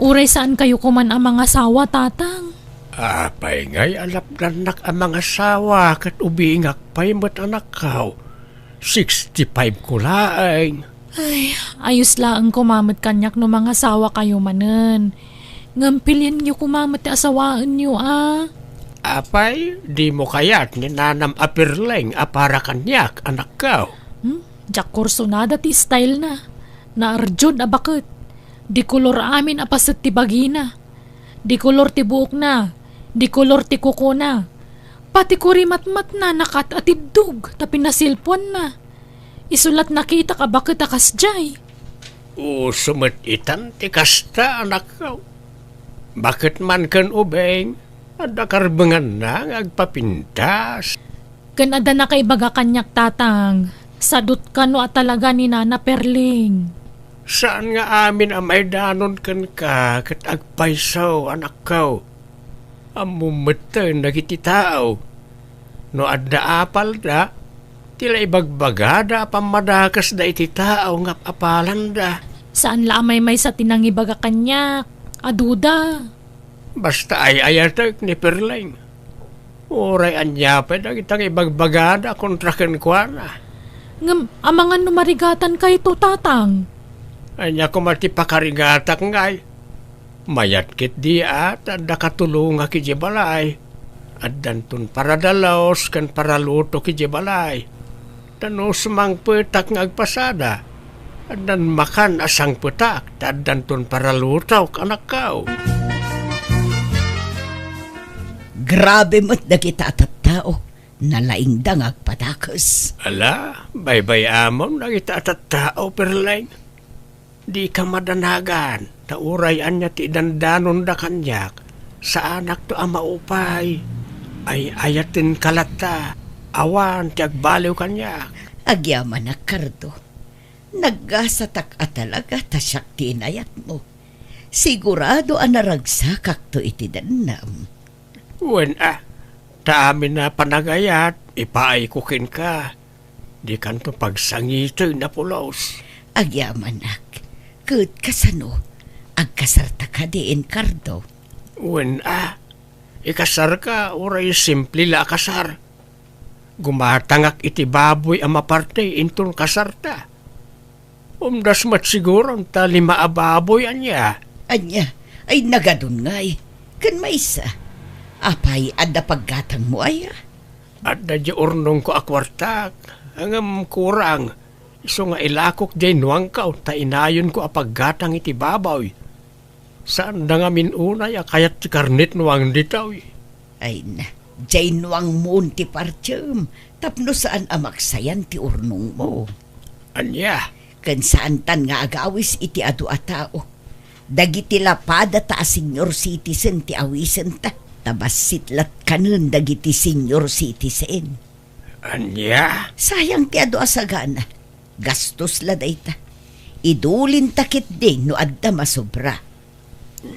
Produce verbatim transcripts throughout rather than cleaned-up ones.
Uray saan kayo koman a mangasawa, Tatang? Apay ngay a lapdannak a mangasawa ket ubingak pay met, anakko? Sixty-five ko laeng. Ay, ayos laeng koma met kaniak no mangasawa kayo manen. Ngem pilienyo koma met ti asawaenyo, a? Apay, dimo kayat ni nanam a Perleng a para kaniak, anakko? Hmm? Diak kursunada ti style na. Naarjud a baket. Di kolor amin a paset ti bagina. Di kolor ti buokna. Di kolor ti kukona. Pati kurimatmatna nakat-atiddog ta pinasilpuanna. Isu la't nakitak a baket a kasdiay. Uso met itan ti kasta, anakko. Baket man ken ubing, adda karbenganna nga agpapintas. Ken adda nakaibaga kaniak, Tatang, sadut kano a talaga ni Nana Perling. Saan nga amin a maidanon kenka ket agpayso, anakko. Ammom metten dagiti tao. No adda apalda, ti la ibagbagada a pammadakesda iti tao nga apalanda. Saan la a maymaysa ti nangibaga kaniak a duda. Basta ay-ayatek ni Perleng. Uray ania pay dagita nga ibagbagada kontra kenkuana. Ngem amangan no marigatan kayto, Tatang? Ania koma ti pakarigatak ngay? Mayat ketdi a ta adda katulongak idiay balay. Addanton paradalos ken paralutok idiay balay. Ta no sumangpetak nga agpasada, addan makan a sangpetak ta addanton paralutok, anakko. Grabe met dagita a tattao, nalaingda nga agpadakes. Ala, baybay-amon dagita a tattao, Perleng. Dika madanagan, ta uray ania ti idandanonda kaniak, saanakto a maupay. Ay-ayatenka latta, awan ti agbaliw kaniak. Agyamanak, Cardo. Naggasatak a talaga ta siak ti inayatmo. Sigurado a naragsakakto iti dennam. Wen a, ta amin a panagayat, ipaayko kenka. Dikanto pagsangiten a pulos. Agyamanak, ket kasano? Agkasarta kadi, Cardo? Wen a, ikasarka uray simple la a kasar. Gumatangak iti baboy a maparte inton kasarta. Umdas met siguron ta lima a baboy, ania? Ania? Ay, nagadun ngay. Ken maysa. Apay, adda paggatangmo aya? Adda di urnongko a kuartak, ngem kurang. Isu nga ilakok diay nuangko ta inayonko a paggatang iti baboy. Saanda ngamin unay a kayat ti karnet nuang ditoy. Ay na, diay nuangmon ti partiem, tapno saan a maksayan ti urnongmo. Ania? Ken saantan nga agawis iti adu a tao. Dagiti la padata a senior citizen ti awisenta, ta bassit latkanen dagiti senior citizen. Ania? Sayang ti adu a sagana. Gastos la dayta. Idulinta ketdi no adda masobra.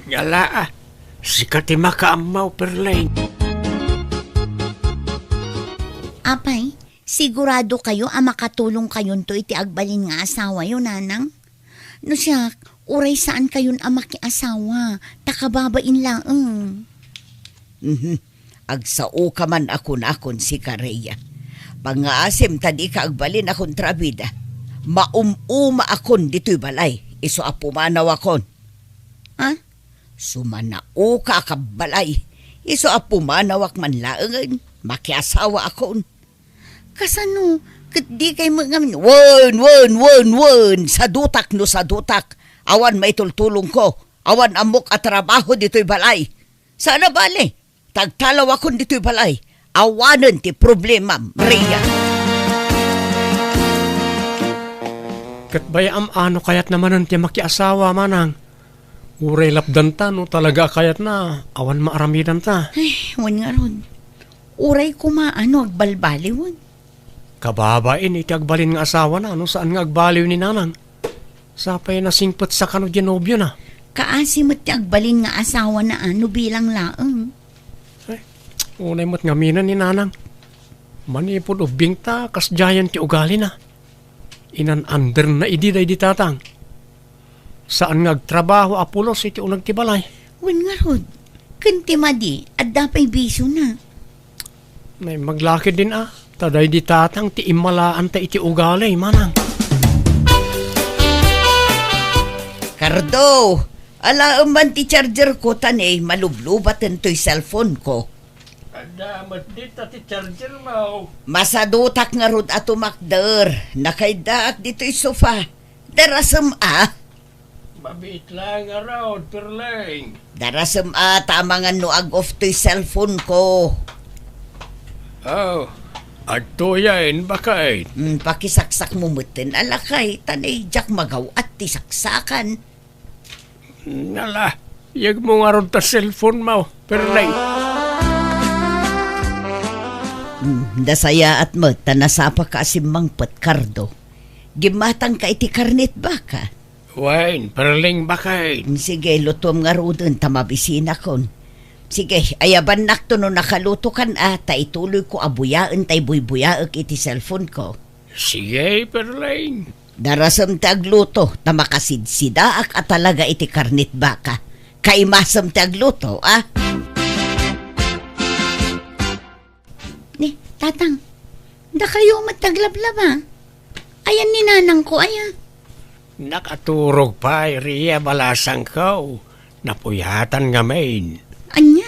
Ala, sika ti makaammo, Perleng. Apay, sigurado kayo a makatulong kayonto iti agbalin nga asawayo, nanang? No siak, uray saan kayon a makiasawa, ta kababain laeng. Mhm. Agsaoka man a kunakon sika, Rhea. Pangngaasim ta dika agbalin a kontrabida. Maum-umaakon ditoy balay, isu a pumanawakon. Ha? Sumanaoka a kabbalay, isu a pumanawak man laengen, makiasawaakon. Kasano? Ket dikay met ngamin, wen, wen, wen, wen, sadutak no sadutak. Awan maitultulongko. Awan ammok a trabaho ditoy balay. Saan a bale, ta agtalawakon ditoy balay. Awanen ti problemam, Rhea. Ket bay-am a no kayatna manen ti makiasawa, manang. Uray lapdanta no talaga a kayatna, awan maaramidanta. Ay, wen ngarud. Uray koma a no agbalbaliwen. Kababain iti agbalin nga asawana no saan nga agbaliw ni nanang. Sapay nasingpetsa kano diay nobiona. Kaasi met ti agbalin nga asawana a no bilang laeng. Ay, unay met ngamin ni nanang. Manipud ubbingta, kasdiayen ti ugalina. Inan-anderna idi daydi tatang. Saan nga agtrabaho, Apolos, iti uneg ti balay? Wen ngarud, ken ti madi, adda pay bisiona. Naimbag la ketdin a, ta daydi tatang ti immalaanta iti ugali, manang. Cardo, alaem man ti charger ko ta ne, malublubaten toy cellphone ko. Adda met dita ti charger mo. Masadutak ngarud a tumakder. Nakaiddaak ditoy sofa. Darasem a. Mabiit laeng ngarud, Perleng. Darasem a, ta amangan no ag-off toy cellphone ko. Oh, adtoyen, baket. Hmm, pakisaksakmo metten a lakay, ta ne, diak magaw-at ti saksakan. Nala, yegmo ngarud ta cellphone mo, Perleng. Hmm, nasayaat met ta nasapaka a simmangpet, Cardo. Gimmatangka iti karnit baka. Wen, Perleng, baket. Hmm, sige, lutuem ngaruden ta mabisinakon. Sige, ayabannakto no nakalutokan a, ta ituloyko a buyaen tay buybuyaek iti cellphone ko. Sige, Perleng. Darasem ti agluto, ta makasidsidaak a talaga iti karnit baka. Kaimasem ti agluto, a? Ni, Tatang, dakayo met ti aglablaba. Ayan ni nanangko, aya? Nakaturog pay, Ria, balasangko. Napuyatan ngamin. Ania?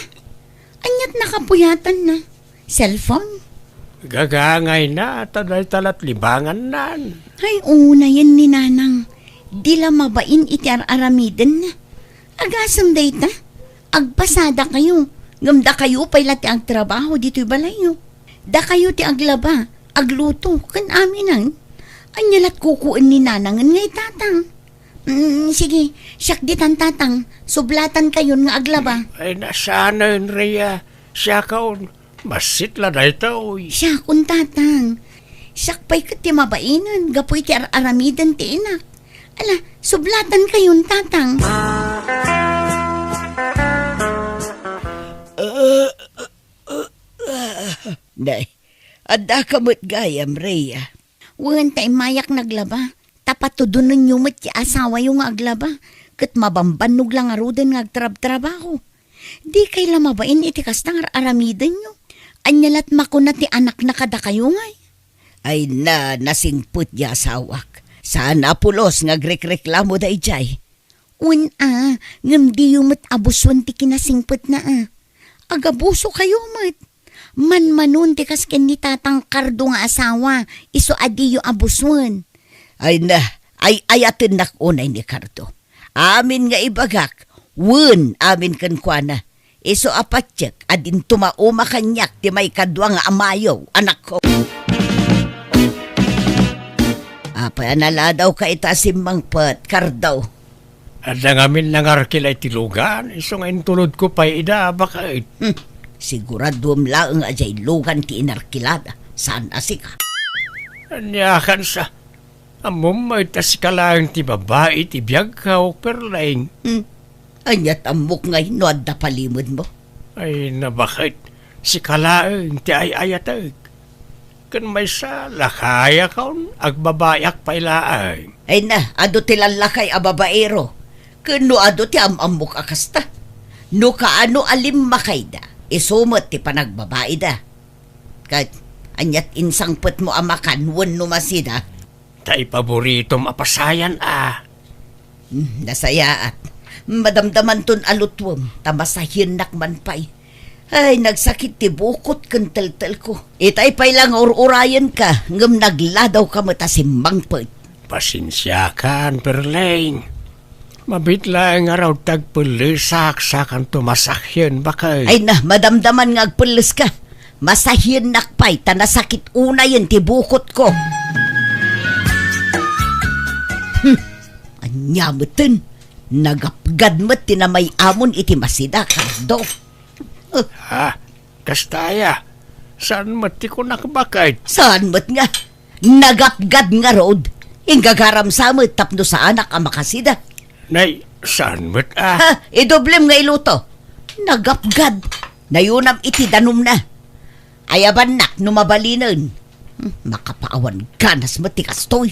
Aniat nakapuyatanna? Cellphone? Gagangayna, ta dayta lat libangannan. Ay, unayen ni Nanang. Di la mabain iti ar-aramidenna. Agasem dayta, agpasadakayo. Ngem dakayo pay la ti agtrabaho ditoy balayyo. Dakayo ti aglaba, agluto, ken aminen. Ania lat kukuyen ni Nanangen nga itatang? Mm, sige, siak ditan, Tatang. Sublatankayon nga aglaba. Ay, nasanen, Rhea. Siakon, bassit la daytoy. Siakon, Tatang. Siak pay ket ti mabainen gapu iti ar-aramiden ti inak. Ala, sublatankayon, Tatang. Nay, addaka met gayam, Rhea. Wen, ta immayak naglaba. Ta patudonenyo met ti asawayo nga aglaba, ket mabambannog la ngaruden nga agtrabtrabaho. Dikay la mabain iti kasta nga ar-aramidenyo. Ania lat makuna ti anakna kadakayo ngay? Ay na, nasingpet ti asawak. Saan a pulos nga agrekreklamo daydiay. Wen a, ngem diyo met abuson ti kinasingpetna a. Agabusokayo met. Manmanon ti kas ken ni Tatang Cardo nga asawa, isu a diyo abuson. Ay na, ay-ayatennak unay ni Cardo. Amin nga ibagak, wen amin kenkuana. Isu a patiek a dinto mauma kaniak ti maikadua nga amayo, anakko. Apay a naladawka ita a simmangpet, Cardo? Adda ngamin nangarkila iti lugan, isu nga intulodko pay ida, baket. Hmm. Siguraduem laeng a diay lugan ti inarkilada, saan a sika. Aniakan sa? Ammom met a sika laeng ti babai ti biagko, Perleng. Hmm. Aniat ammok ngay no adda palimedmo? Ay, na baket, sika laeng ti ay-ayatek. Ken maysa, lakayakon, agbabaiak pay laeng. Ay na, adu ti lallakay a babaero. Ken no adu ti am-ammok a kasta. No kaano a limmakayda, isu met ti panagbabaida. Ket aniat insangpetmo a makan wenno masida? Ta ipaboritom a pasayan a. Hmm, nasayaat. Madamdamanton a lutuem, ta masahiennak man pay. Ay, nagsakit ti bukot ken teltelko. Itay pay la nga ur-urayenka, ngem nagladawka met a simmangpet. Pasensiakan, Perleng. Mabiit laeng ngarud ti agpellesak, sakanto masahien, baket. Ay na, madamdaman nga agpelleska. Masahiennak pay ta nasakit unayen ti bukotko. Hmm, ania meten? Nagapgad met ti namay-amon iti masida, Cardo. Eh. Ha? Kasta aya? Saan met ti kunak, baket? Saan met nga? Nagapgad ngarud. Inggagaram sa met tapno saanak a makasida. Nay, saan met a? Ha? Idoblem nga iluto. Nagapgad. Nayunam iti danumna. Ayabannak no mabalinen. Hmm, makapaawan ganas met ti kastoy.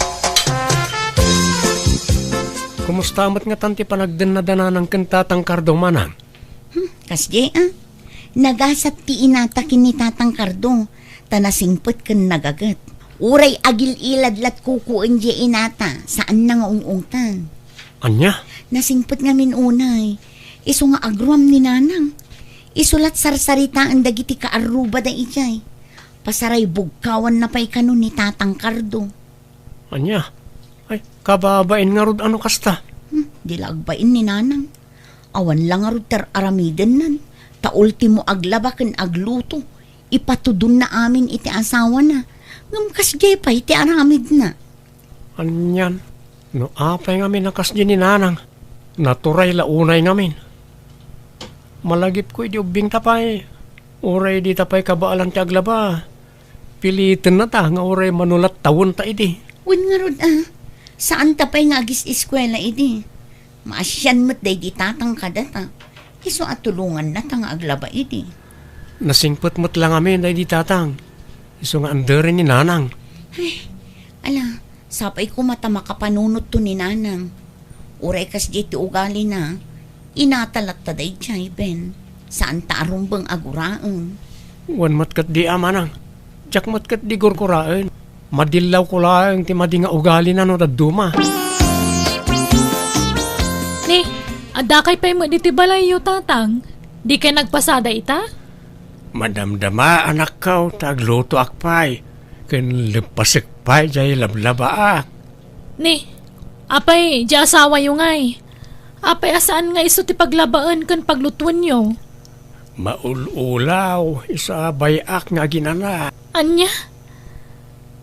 Kumusta met ngatan ti panagdennada nanang ken Tatang Cardo, manang? Hmm, kasdi, a? Nagasat ti inata ken ni Tatang Cardo, ta nasingpet ken nagaget. Uray agil-ilad lat kukuendiay inata, saanna nga ung-ungtan. Ania? Nasingpet ngamin unay. Isu nga agruam ni nanang. Isu lat sarsaritaen dagiti kaarrubada idiay. Pasaray bugkawanna pay kano ni Tatang Cardo. Ania? Ay, kababain ngarud a no kasta. Hmm, di la agbain ni nanang. Awan la ngarud ti ar-aramidennan. Ta ultimo aglaba ken agluto. Ipatudonna amin iti asawana. Ngem kasdiay pay ti aramidna. Anian, no apay ngamin a kasdi ni nanang, naturay la unay ngamin. Malagipko idi ubbingta pay, uray dita pay kabaelan ti aglaba, pilitennata nga uray mano lat tawenta idi. Wen ngarud, a, saanta pay nga agis-eskuela idi. Maasian met daydi Tatang kadata. Isu a tulongannata nga aglaba idi. Nasingpet met la ngamin daydi Tatang. Isu nga anderen ni nanang. Ay, ala, sapay koma ta makapanunotto ni nanang. Uray kasdiay ti ugalina, inata latta daydiay, Ben. Saanta a rumbeng a guraen. Wen met ketdi a, manang. Diak met ketdi gurguraen. Madillawko laeng ti madi nga ugalina no dadduma. Ni, addakay pay met ditoy balayyo, Tatang? Dikay nagpasada ita? Madamdama, anakko, ta aglutoak pay, ken leppasek pay jay lablabaak. Ni, apay, di asawayo ngay? Apay a saan nga isu ti paglabaen ken paglutuenyo? Maul-ulaw, isu a bay-ak nga aginana. Ania?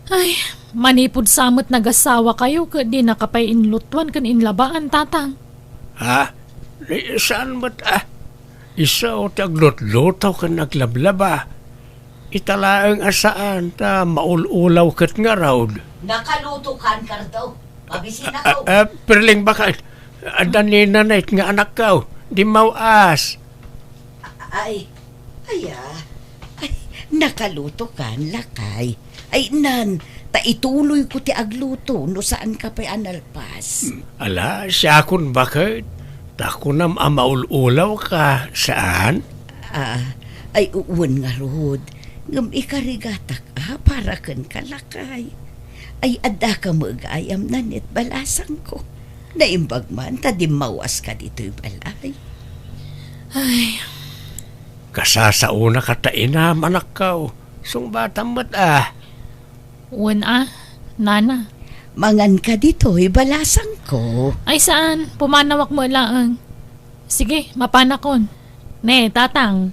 Ay, manipud sa met nagasawakayo ket dinaka pay inlutuan ken inlabaan, Tatang. Ha? Ni, saan met, a? Isu ti aglutluto ken aglablaba. Ita laeng a saan ta maul-ulaw ket ngarud. Nakalutokan, Cardo. Mabisina ko. A, a, Perling, baka adda ni Nanay nga anakko. Dimmaw-as. Ay, aya. Ay, nakalutokan, lakay. Ay, nan, ta ituloyko ti agluto no saanka pay a nalpas. Hmm, ala, siakon baket. Ta kunam a maul-ulawka, saan? A, ay, u-, wen ngarud. Ngem ikarigatak a para kenka, lakay. Ay, addaka met gayam, Nanay, balasangko. Naimbag man ta dimmawaska ditoy balay. Ay. Kasasaonaka ta inam, anakko. Sungbatam met a. Wen a, nana. Manganka ditoy balasangko. Ay saan, pumanawak met laeng. Sige, mapanakon. Ne, Tatang.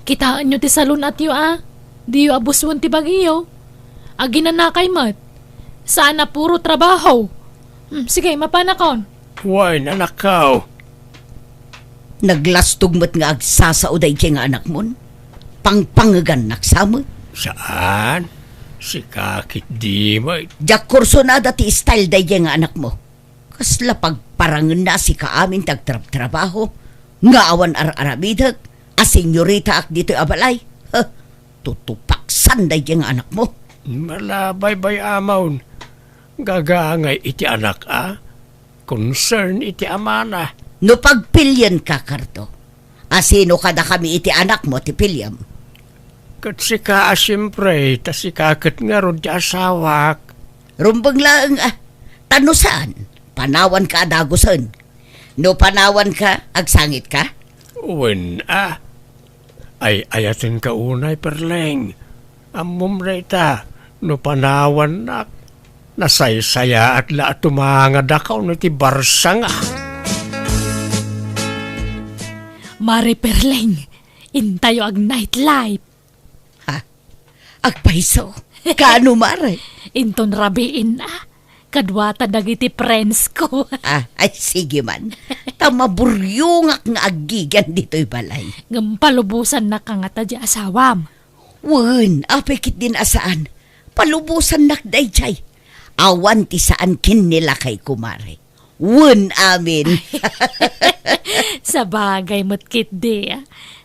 Kitaenyo ti salun-atyo a. Diyo abusen ti bagiyo. Aginanakay met. Saan a puro trabaho. Hmm, sige, mapanakon. Wen, anakko. Naglastog met nga agsasao daydiay nga anakmon. Pangpangegannak sa met. Saan? Sika ketdi met. Diak kursunada ti style daydiay nga anakmo. Kasla pagparangenna a sika amin ti agtrabtrabaho nga awan ar-aramidek a senyoritaak ditoy a balay. Huh, tutupaksan daydiay nga anakmo. Ala, baybay-amon. Gagaangay iti anak a. Concern iti amana. No pagpilienka, Cardo, a sino kadakami iti anakmo ti piliam? Ket sika a siempre, ta sika ket ngarud ti asawak. Rumbeng laeng a, ta no saan, panawanka a dagusen. No panawanka, agsangitka? Wen a. Ay-ayatenka unay, Perleng. Ammom dayta, no panawannak, nasaysayaat la a tumangadakaw no ti barsanga. Mare Perleng, intayo ag-nightlife. Ha? Agpayso? Kaano, mare? Inton rabiin a, kaduata dagiti friends ko. Ah, ay, sige man. Ta maburyongak nga aggigian ditoy balay. Ngem palubosannak kangata di asawam. Wen, apay ketdin a saan. Palubosannak daydiay. Awan ti saan ken ni lakayko, mare. Wen amin. Sabagay met ketdi, a.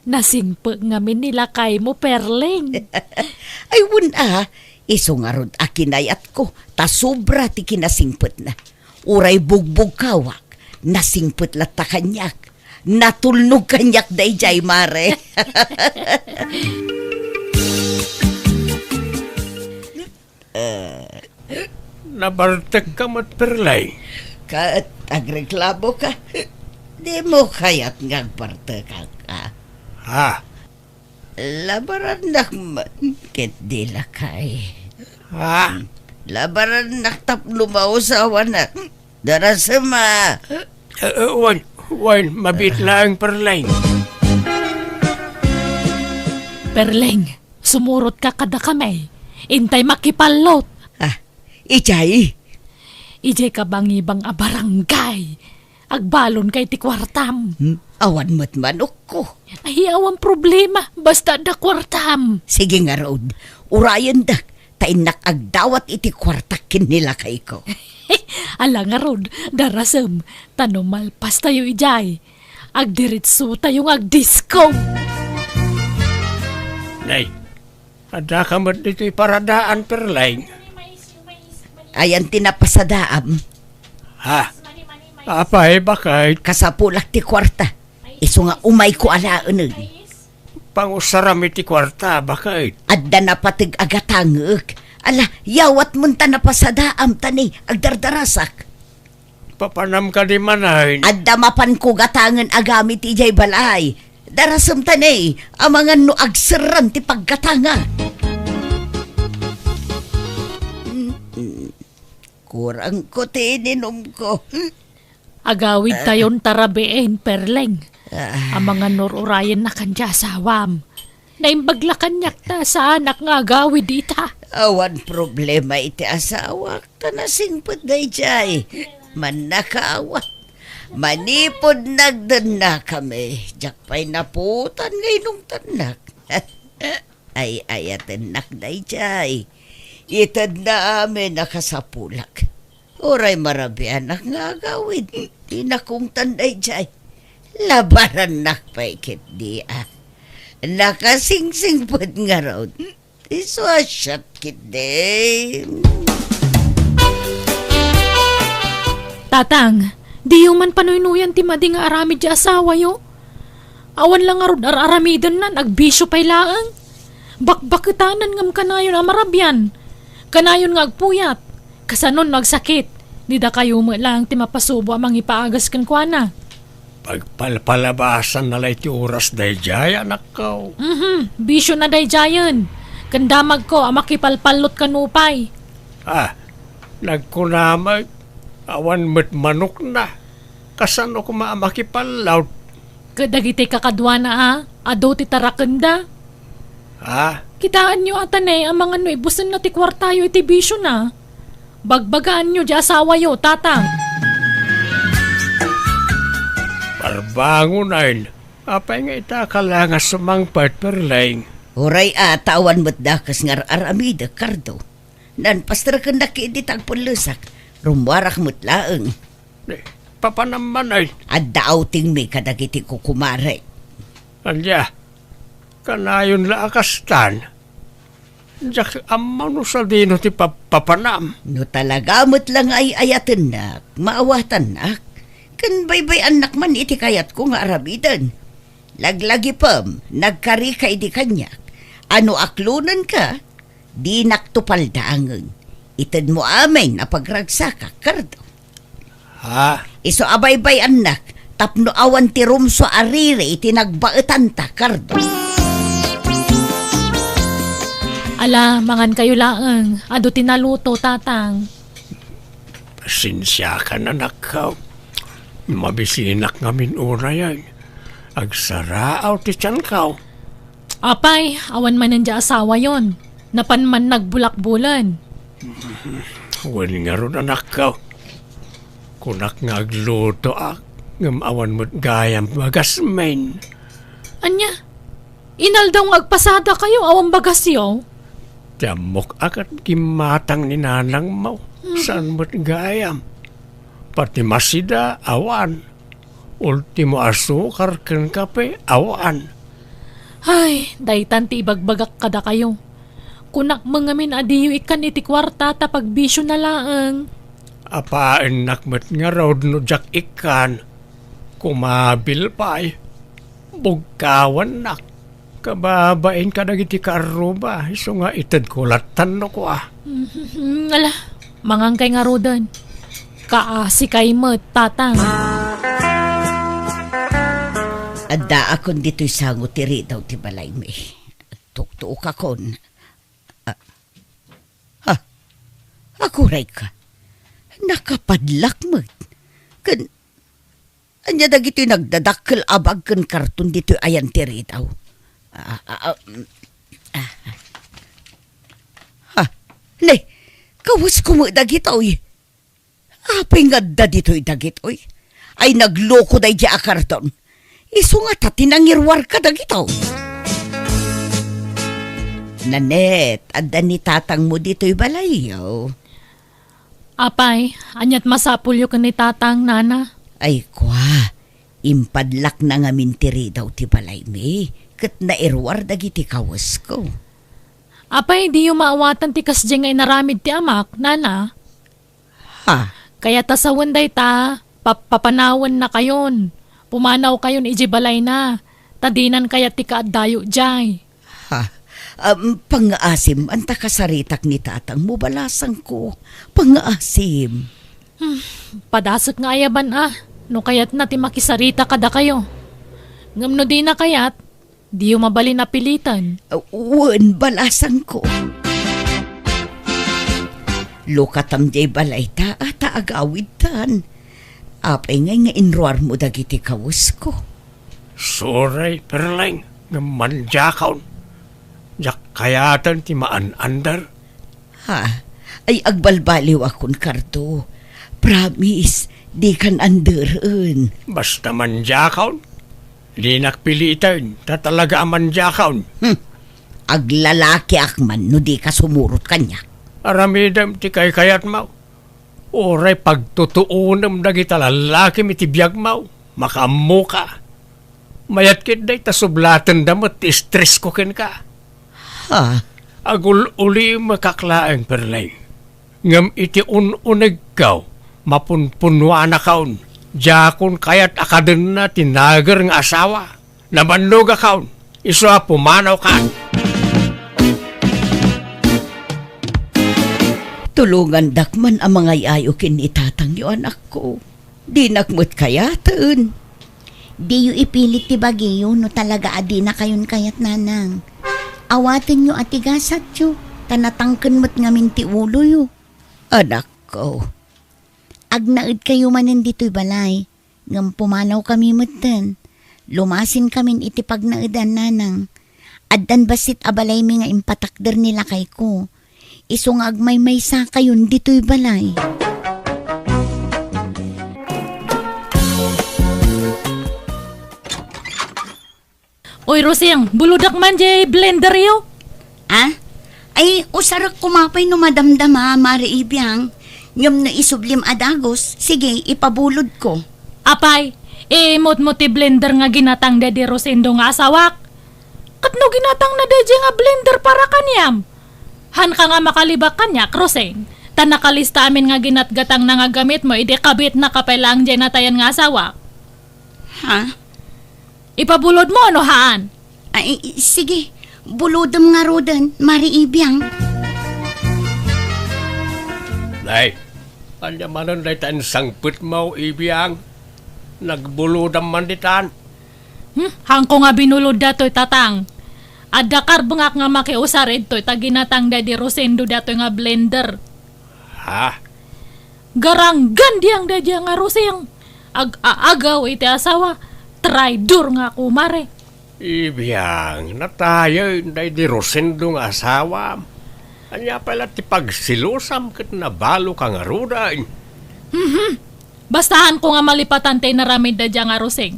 Nasingpet ngamin ni lakaymo, Perleng. Ay, wen a, isu ngarud a kinayatko, ta sobra ti kinasingpetna. Uray bugbugkawak, Nasingpet latta kaniak. Natulnog kaniak daydiay, mare. Eh. Nabartekka met, Perleng. Ket agreklamoka? Dimo kayat nga agbartekak, a? Ha? Labarannak man ket di lakay. Ha? Labarannak tapno mausawanak. Darasem a. Eh, eh, wen, wen, mabiit laeng, Perleng. Perleng, sumurotka kadakami. Intay makipallot. Ah, idiay? Idiay kabangibang a barangay. Agbalonka iti kuartam. Hmm? Awan met manokko. Ay, awan problema. Basta adda kuartam. Sige ngarud, urayendak. Ta innak agdawat iti kuartak ken ni lakayko. Ala ngarud, darasem, ta no malpastayo idiay, agdiretsotayo nga agdisko. Nay, addaka met ditoy paradaan, Perleng. Ayan ti napasadaam. Ha? Apay, bakit? Kasapulak ti kuarta. Isu nga umayko alaeneg. Pangusaram iti kuarta, bakit? Adda napateg a gatangek. Ala, yawatmon ta napasadaam ta ni agdardarasak. Papanam kadi manen? Adda mapanko gatangen a gamit idiay balay. Darasem ta ni, amangan no agserran ti paggatanga. Mm-mm. Kurangko ti ininumko. Agawidtayon ta rabiin, Perleng. Ah. Amangan no ur-urayennakan ti asawam. Naimbag la kaniak ta saanak nga agawid ita. Awan problema iti asawak, ta nasingpet daydiay. Mannakaawat. Manipud nagdennakami, diak pay naputan nga inungtannak. Ay-ayatennak daydiay. Itedna amin a kasapulak. Uray marabianak nga agawid, ti nakungtan daydiay. Labarannak pay ketdi a. Nakasingsingpet ngarud. Isu a siak ketdi. Tatang, diyo man panuynuyan ti madi nga aramid ti asawayo. Awan la ngarud ar-aramidennan, agbisio pay laeng. Bakbaketanen ngem kanayon a marabian. Kanayon nga agpuyat. Kasano no agsakit? Didakayo met laeng ti mapasubo a mangipaagas kenkuana. Pagpalpalabasanna la iti oras daydiay, anakko. Mhm, bisiona daydiayen. Ken damagko a makipalpallot kano pay. Ah, nagkuna met, awan met manokna. Kasano koma a makipallot? Ket dagiti kakaduana a, adu ti tarakenda. Ha? Kitaenyo a tanay amangan no ibusenna ti kuartayo iti bisiona. Bagbagaanyo ti asawayo, Tatang. Barbangonen, apay nga ita ka la nga sumangpet, Perleng? Uray a, ta awan met dakes nga ar-aramidek, Kardo. Nanpasterkennak idi ta agpellesak. Rummuarak met laeng. Eh, papanam manen? Adda outingmi kadagiti kukumarek. Ania? Kanayon la a kastan? Diak ammo no sadino ti pa-, papanam. No talaga met la nga ay-ayatennak, maawatannak, ken baybay-annak man iti kayatko nga aramiden. Laglagipem, nagkarika idi kaniak. A no aklonenka, dinakto paldaangen. Itedmo amin a pagragsakak, Kardo. Ha? Isu a baybay-annak tapno awan ti rumsua a riri iti nagbaetanta, Kardo. Ala, mangankayo laeng. Adu ti naluto, Tatang. Pasensiakan, anakko. Mabisinak ngamin unayen. Agsaraaw ti tianko. Apay, awan manen diay asawayon. Napan man nagbulakbulan. Wen ngarud, anakko. Kunak nga aglutoak, ngem awan met gayam bagasmin. Ania? Inaldaw nga agpasadakayo, awan bagasyo? Ti ammok a ket gimmatang ni nanangmo, Mhm. saan met gayam. Pati masida, awan. Ultimo asukar ken kape, awan. Ay, daytan ti ibagbagak kadakayo. Kunak met ngamin a diyo ikkan iti kuarta ta pagbisiona laeng. Apaennak met ngarud no diak ikkan. Kumabil pay. Bugkawannak. Kababain kadagiti kaarruba, isu nga itedko lattan no kua. Mhm, ala, mangangkay ngaruden. Kaasikay met, Tatang. Addaakon ditoy sango ti ridaw ti balaymi. Tuktuokakon. Ah, ha? Agurayka. Nakapadlak met. Ken, ania dagitoy nagdadakkel a bag ken karton ditoy ayan ti ridaw? Ah, ah, ah, mm, ah. Ha? Ne, kawesko met dagitoy. Apay nga adda ditoy dagitoy? Ay, nagloko daydiay a karton. Isu ngata ti nangiruar kadagitoy. Nanette, adda ni tatangmo ditoy balayyo? Apay, ania't masapulyo ken ni Tatang, Nana? Ay, kua, impadlakna ngamin ti ridaw ti balaymi, ket nairuar dagiti kawesko. Apay, diyo maawatan ti kasdiay nga inaramid ti amak, Nana? Ha? Kayat ta sawen dayta, pap-, papanawennakayon. Pumanawkayon idiay balayna, ta dinan kayat ti kaaddayo idiay. Ha? Am, pangngaasim, anta kasaritak ni tatangmo, balasangko. Pangngaasim. Hmm, padasek nga ayaban a, no kayatna ti makisarita kadakayo. Ngem no dina kayat, diyo mabalin a piliten. Wen, balasangko. Lukatam diay balayta, ta agawidtan. Apay ngay nga inruarmo dagiti kawesko? Sorry, Perleng, ngem mandiakon. Diak kayaten ti maan-ander. Ha? Ay, agbalbaliwakon, Cardo. Promise, dikan anderen. Basta mandiakon. Dinak piliten, ta talaga a mandiakon. Hmm. Aglalakiak man no dika sumurot kaniak. Aramidem ti kaykayatmo. Uray pagtutuonem dagita lallakim iti biagmo, makaammoka. Mayat ketdi ta sublatenda met ti estresko kenka. Ha? Agul-ulimekak laeng, Perleng. Ngem iti un-unegko, mapunpunuanakon, diakon kayat a kadenna ti nager nga asawa. Namannogakon, isu a pumanawkan. Tulongandak man a mangay-ayo ken ni tatangyo, anakko. Dinak met kayaten. Diyo ipilit ti bagiyo no talaga a dinakayon kayat, nanang. Awatenyo a ti gasatyo, ta natangken met ngamin ti uloyo. Anakko, agnaedkayo manen ditoy balay. Ngem pumanawkami metten. Lumasinkamin iti pagnaedan, nanang. Addan bassit a balaymi nga impatakder ni lakayko. Isu nga agmaymaysakayon ditoy balay. Oy, Rosing, bulodak man diay blenderyo. Ah? Ay, usarek koma pay no madamdama, Mare Ibiang. Ngem no isublim a dagus, sige, ipabulodko. Apay, imutmo ti blender nga ginatang daydi Rosendo nga asawak. Ket no ginatangna daydiay nga blender para kaniam, haanka nga makalibak kaniak, Rosing, ta nakalista amin nga ginatgatangna nga gamitmo idi kabitnaka pay laeng diay natayan nga asawak. Ha? Ipabulodmo no haan? Ay, sige. Bulodem ngaruden, Mare Ibiang. Nay, ania manen dayta insangpetmo, Ibiang? Nagbulodam man ditan. Hmm, haanko nga binulod daytoy, Tatang. Adda karbengak nga makiusar idtoy ta ginatang daydi Rosendo daytoy nga blender. Ha? Garanggan diang daydiay nga Rosing. Ag-aagaw iti asawa. Traidor nga kumare. Ibiang, natayen daydi Rosendo nga asawam. Ania pay la ti pagsilosam ket nabaloka ngaruden? Mhm. Basta haanko nga malipatan ti inaramid daydiay nga Rosing.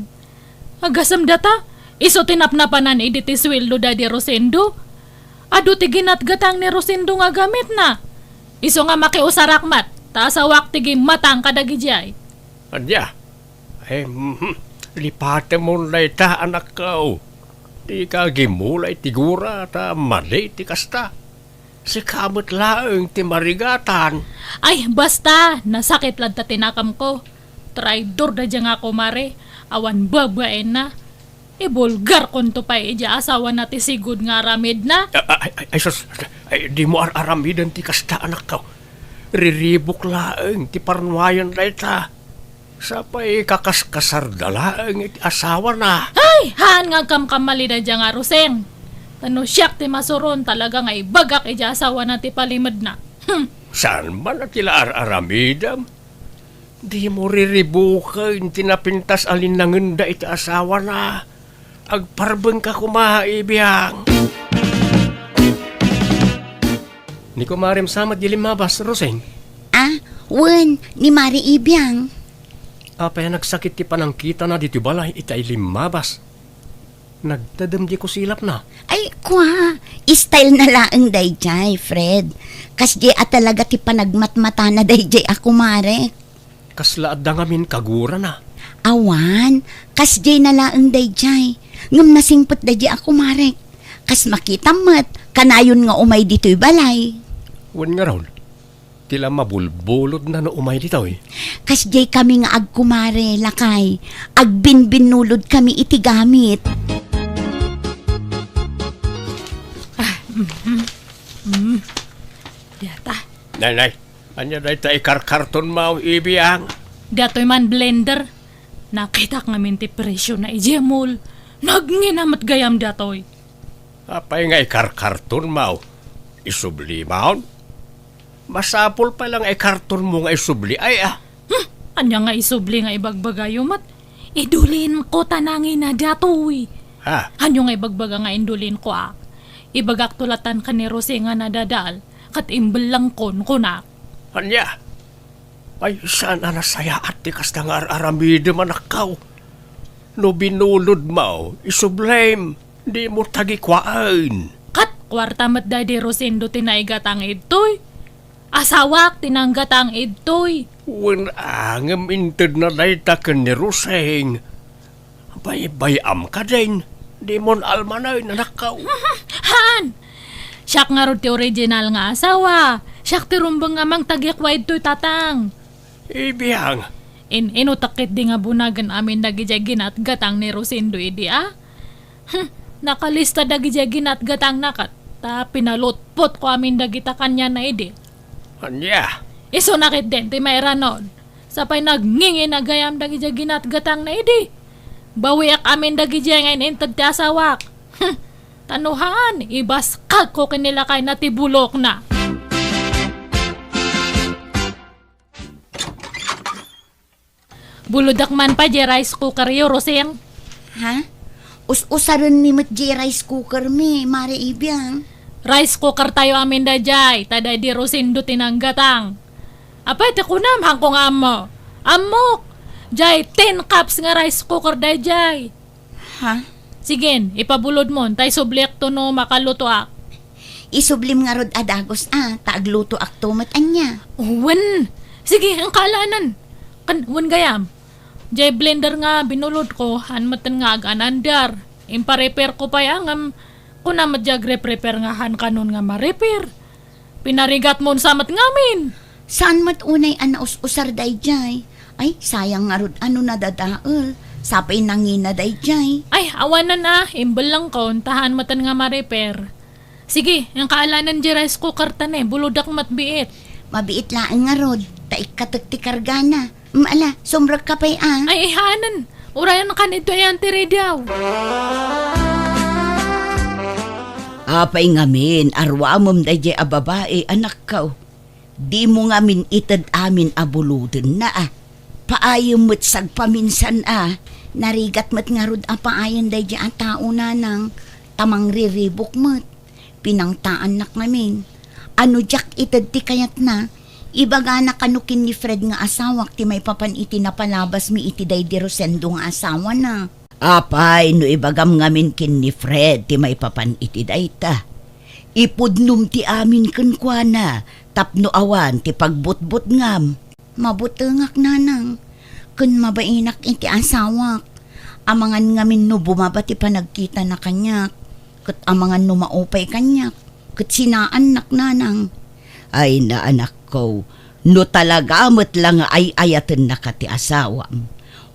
Agasem data, isu ti napnapanan idi ti sueldo daydi Rosendo. Adu ti ginatgatang ni Rosendo nga gamitna. Isu nga makiusarak met, ta asawak ti gimmatang kadagidiay. Ania? Ay, mhm. Lipatemon dayta, anakko. Dika gimula iti gura, ta madi ti kasta. Sika met laeng ti marigatan. Ay, basta! Nasakit latta ti nakamko. Traidor daydiay nga kumare. Awan babaenna. Ibulgarkonto pay idiay asawana ti sigud nga aramidna. Ay, ay, ay, ay, sus, ay, dimo ar-aramiden ti kasta, anakko. Riribuk laeng ti parnuayen dayta. Sapay kakaskasarda laeng iti asawana. Ay, haan nga agkamkamali daydiay nga Roseng. Ta no siak ti masuron, talaga nga ibagak idiay asawana ti palimedna. Hmm. Saan man a ti la ar-aramidem? Dimo riribuken ti napintas a linnangenda iti asawana. Agparbengka koma, Ibiang. Ni kumarem sa met di limmabas, Roseng? Ah, wen, ni Mari Ibiang. Apay a nagsakit ti panangkitana ditoy balay itay limmabas? Nagtedem di kusilapna. Ay, kua, style na laeng daydiay, Fred. Kasdiay a talaga ti panagmatmatana daydiay a kumare. Kasla adda ngamin kagurana? Awan, kasdiay na laeng daydiay. Ngem nasingpet daydiay a kumarek. Kas makitam met, kanayon nga umay ditoy balay. Wen ngarud, ti la mabulbulodna no umay ditoy. Kasdiay kami nga agkumare, lakay. Agbinbinnulod kami iti gamit. Ah, mhm. Mm. Data. Nay, nay, ania dayta ikarkartonmo, Ibiang? Datoy man blender. Nakitak ngamin ti presyo na idiay mall. Nagngina met gayam datoy. Apay nga ikarkartonmo? Isublimon? Masapul pay la nga ikartonmo nga isubli, ay, ah. Hmm, ania nga isubli nga ibagbagayo met? Idulinko ta nangina datoy. Ha? Ania nga ibagbaga nga indulinko, ah? Ibagakto latan ken ni Roseng nga nadadael, ket imbellengkon, kunak. Ania? Ay, saan a nasayaat ti kasta nga ar-aramidem, anakko. No binulodmo, isublim, dimo tagikuaen. Ket kuarta met daydi Rosendo ti naigatang idtoy. Asawak ti nanggatang idtoy. Wen a, ngem intedna dayta ken ni Roseng. Baybay-am kadin, dimon almanen, anakko. Haan! Siak ngarud ti original nga asawa. Siak ti rumbeng nga mangtagikua idtoy, tatang. Ibiang. In-inutek ketdi nga bunagen amin dagidiay ginatgatang ni Rosendo idi, a? Hmm, nakalista dagidiay ginatgatangna ket ta pinalutpotko amin dagita kaniana idi. Ania? Isuna ketdin ti mairanod. Sapay nagngingina gayam dagidiay ginatgatangna idi. Bawiak amin dagidiay nga in-inted ti asawak. Hmm, ta no haan, ibaskagko ken ni lakayna ti bulokna. Bulodak man pay diay rice cooker yo, Rosing. Ha? Us-usarenmi met diay rice cooker mi, Mare Ibiang. Rice cooker tayo amin daydiay, ta daydi Rosendo ti nanggatang. Apay ti kunam, haanko nga ammo. Ammok! Diay tin cups nga rice cooker daydiay. Ha? Sige, ipabulodmon, ta isubliakto no makalutoak. Isublim ngarud a dagus a, ta aglutoakto met ania. Wen. Sige, inka alaenen. Kan, wen gayam. Diay blender nga binulodko, haan metten nga ag-anandar. Imparepairko pay a ngem, kuna met diay agrepair nga haan kanon nga marepair. Pinarigatmon sa met ngamin. Saan met unay a naus-usar daydiay? Ay, sayang ngarud a no nadadael. Sapay nangina daydiay. Ay, awanen a, imbellengkon, ta haan metten nga marepair. Sige, inka alaenen diay rice cooker ta ne, bulodak met biit. Mabiit laeng ngarud, ta ikkatek ti kargana. Mm, ala, sumrekka pay a. Ay, ihaanen. Urayan kan ito ayan ti radio. Apay ngamin, aruamem daydiay a babai, anakko. Dimo ngamin ited amin a bulodenna a. Paayem met sagpaminsan a. Narigat met ngarud a paayen daydiay a tao, nanang, ta mangriribuk met. Pinangtaannak ngamin. A no diak ited ti kayatna, ibagana kano ken ni Fred nga asawak ti maipapan iti napalabasmi iti daydi Rosendo nga asawana. Apay, no ibagam ngamin ken ni Fred ti maipapan iti dayta, ipudnom ti amin kenkuana tapno awan ti pagbutbutngam. Mabutengak, nanang, ken mabainak iti asawak. Amangan ngamin no bumaba ti panagkitana kaniak, ket amangan no maupay kaniak. Ket sinaannak, nanang. Ay, naanakko, no talaga met la nga ay-ayatennaka ti asawam,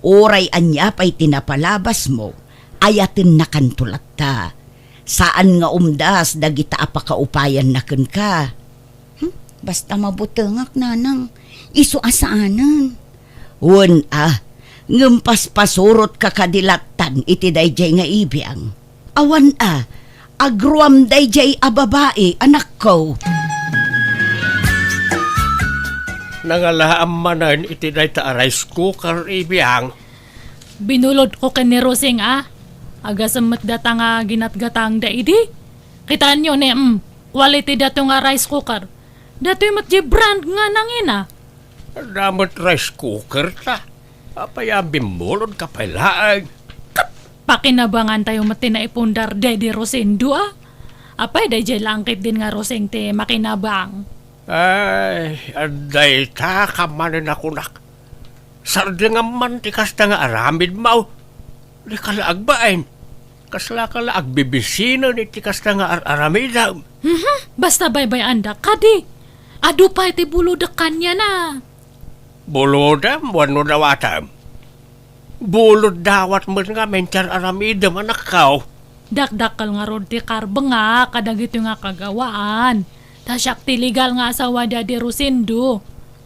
uray ania pay ti napalabasmo, ayatennakanto latta. Saan nga umdas dagita a pakaupayanna kenka. Hmm? Basta mabutengak, nanang. Isu a saanen. Wen a, ngem paspasurotka kadi lattan iti daydiay nga ibiang. Awan a, agruam daydiay a babai, anakko. Nangalaam manen iti dayta a rice cooker, ibiang. Binulodko ken ni Rosing a. Agasem met data nga ginatgatangda idi. Kitaenyo ne, mm, quality dato nga rice cooker. Datoy met di brand nga nangina. Adda met rice cooker ta. Apay a bimmulodka pay laeng? Ket pakinabangan tayo met ti naipundar daydi Rosendo a. Apay daydiay laeng ketdin nga Roseng ti makinabang? Ay, adda ita ka manen a kunak. Sardengam man ti kasta nga aramidmo. Dika la agbain. Kaslaka la agbibisinen iti kasta nga ar-aramidem. Mhm, basta baybay-andak kadi. Adu pay ti bulodek kaniana. Bulodem wenno dawatem? Bulod dawat met ngamin ti ar-aramidem, anakko. Dakdakkel ngarud ti karbengak kadagitoy nga kagawaan. Ta siak ti legal nga asawa daydi Rosendo.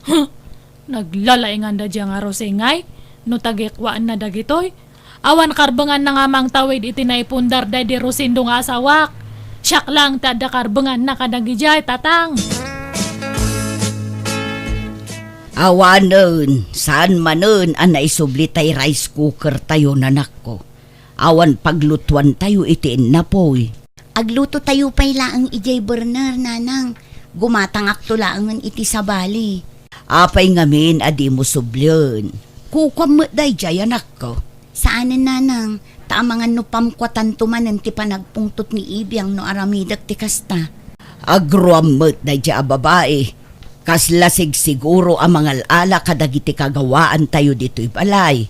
Huh! Naglalainganda daydiay nga Roseng ay, no tagikuaenna dagitoy. Awan karbenganna nga mangtawid iti naipundar daydi Rosendo nga asawak. Siak laeng ti adda karbenganna kadagidiay, tatang. Awanen, saan manen a naisubli tay rice cooker tayo, nanakko. Awan paglutuan tayo iti innapoy. Agluto tayo pay laeng idiay burner, nanang. Gumatangakto laengen iti sabali. Apay ngamin a dimo sublien? Kukuam met daydiay, anakko. Saanen, nanang, ta amangan no pamkuatanto manen ti panagpungtot ni ibiang no aramidek ti kasta. Agruam met daydiay a babai. Kasla sigsiguro a mangal-ala kadagiti kagawaan tayo ditoy balay.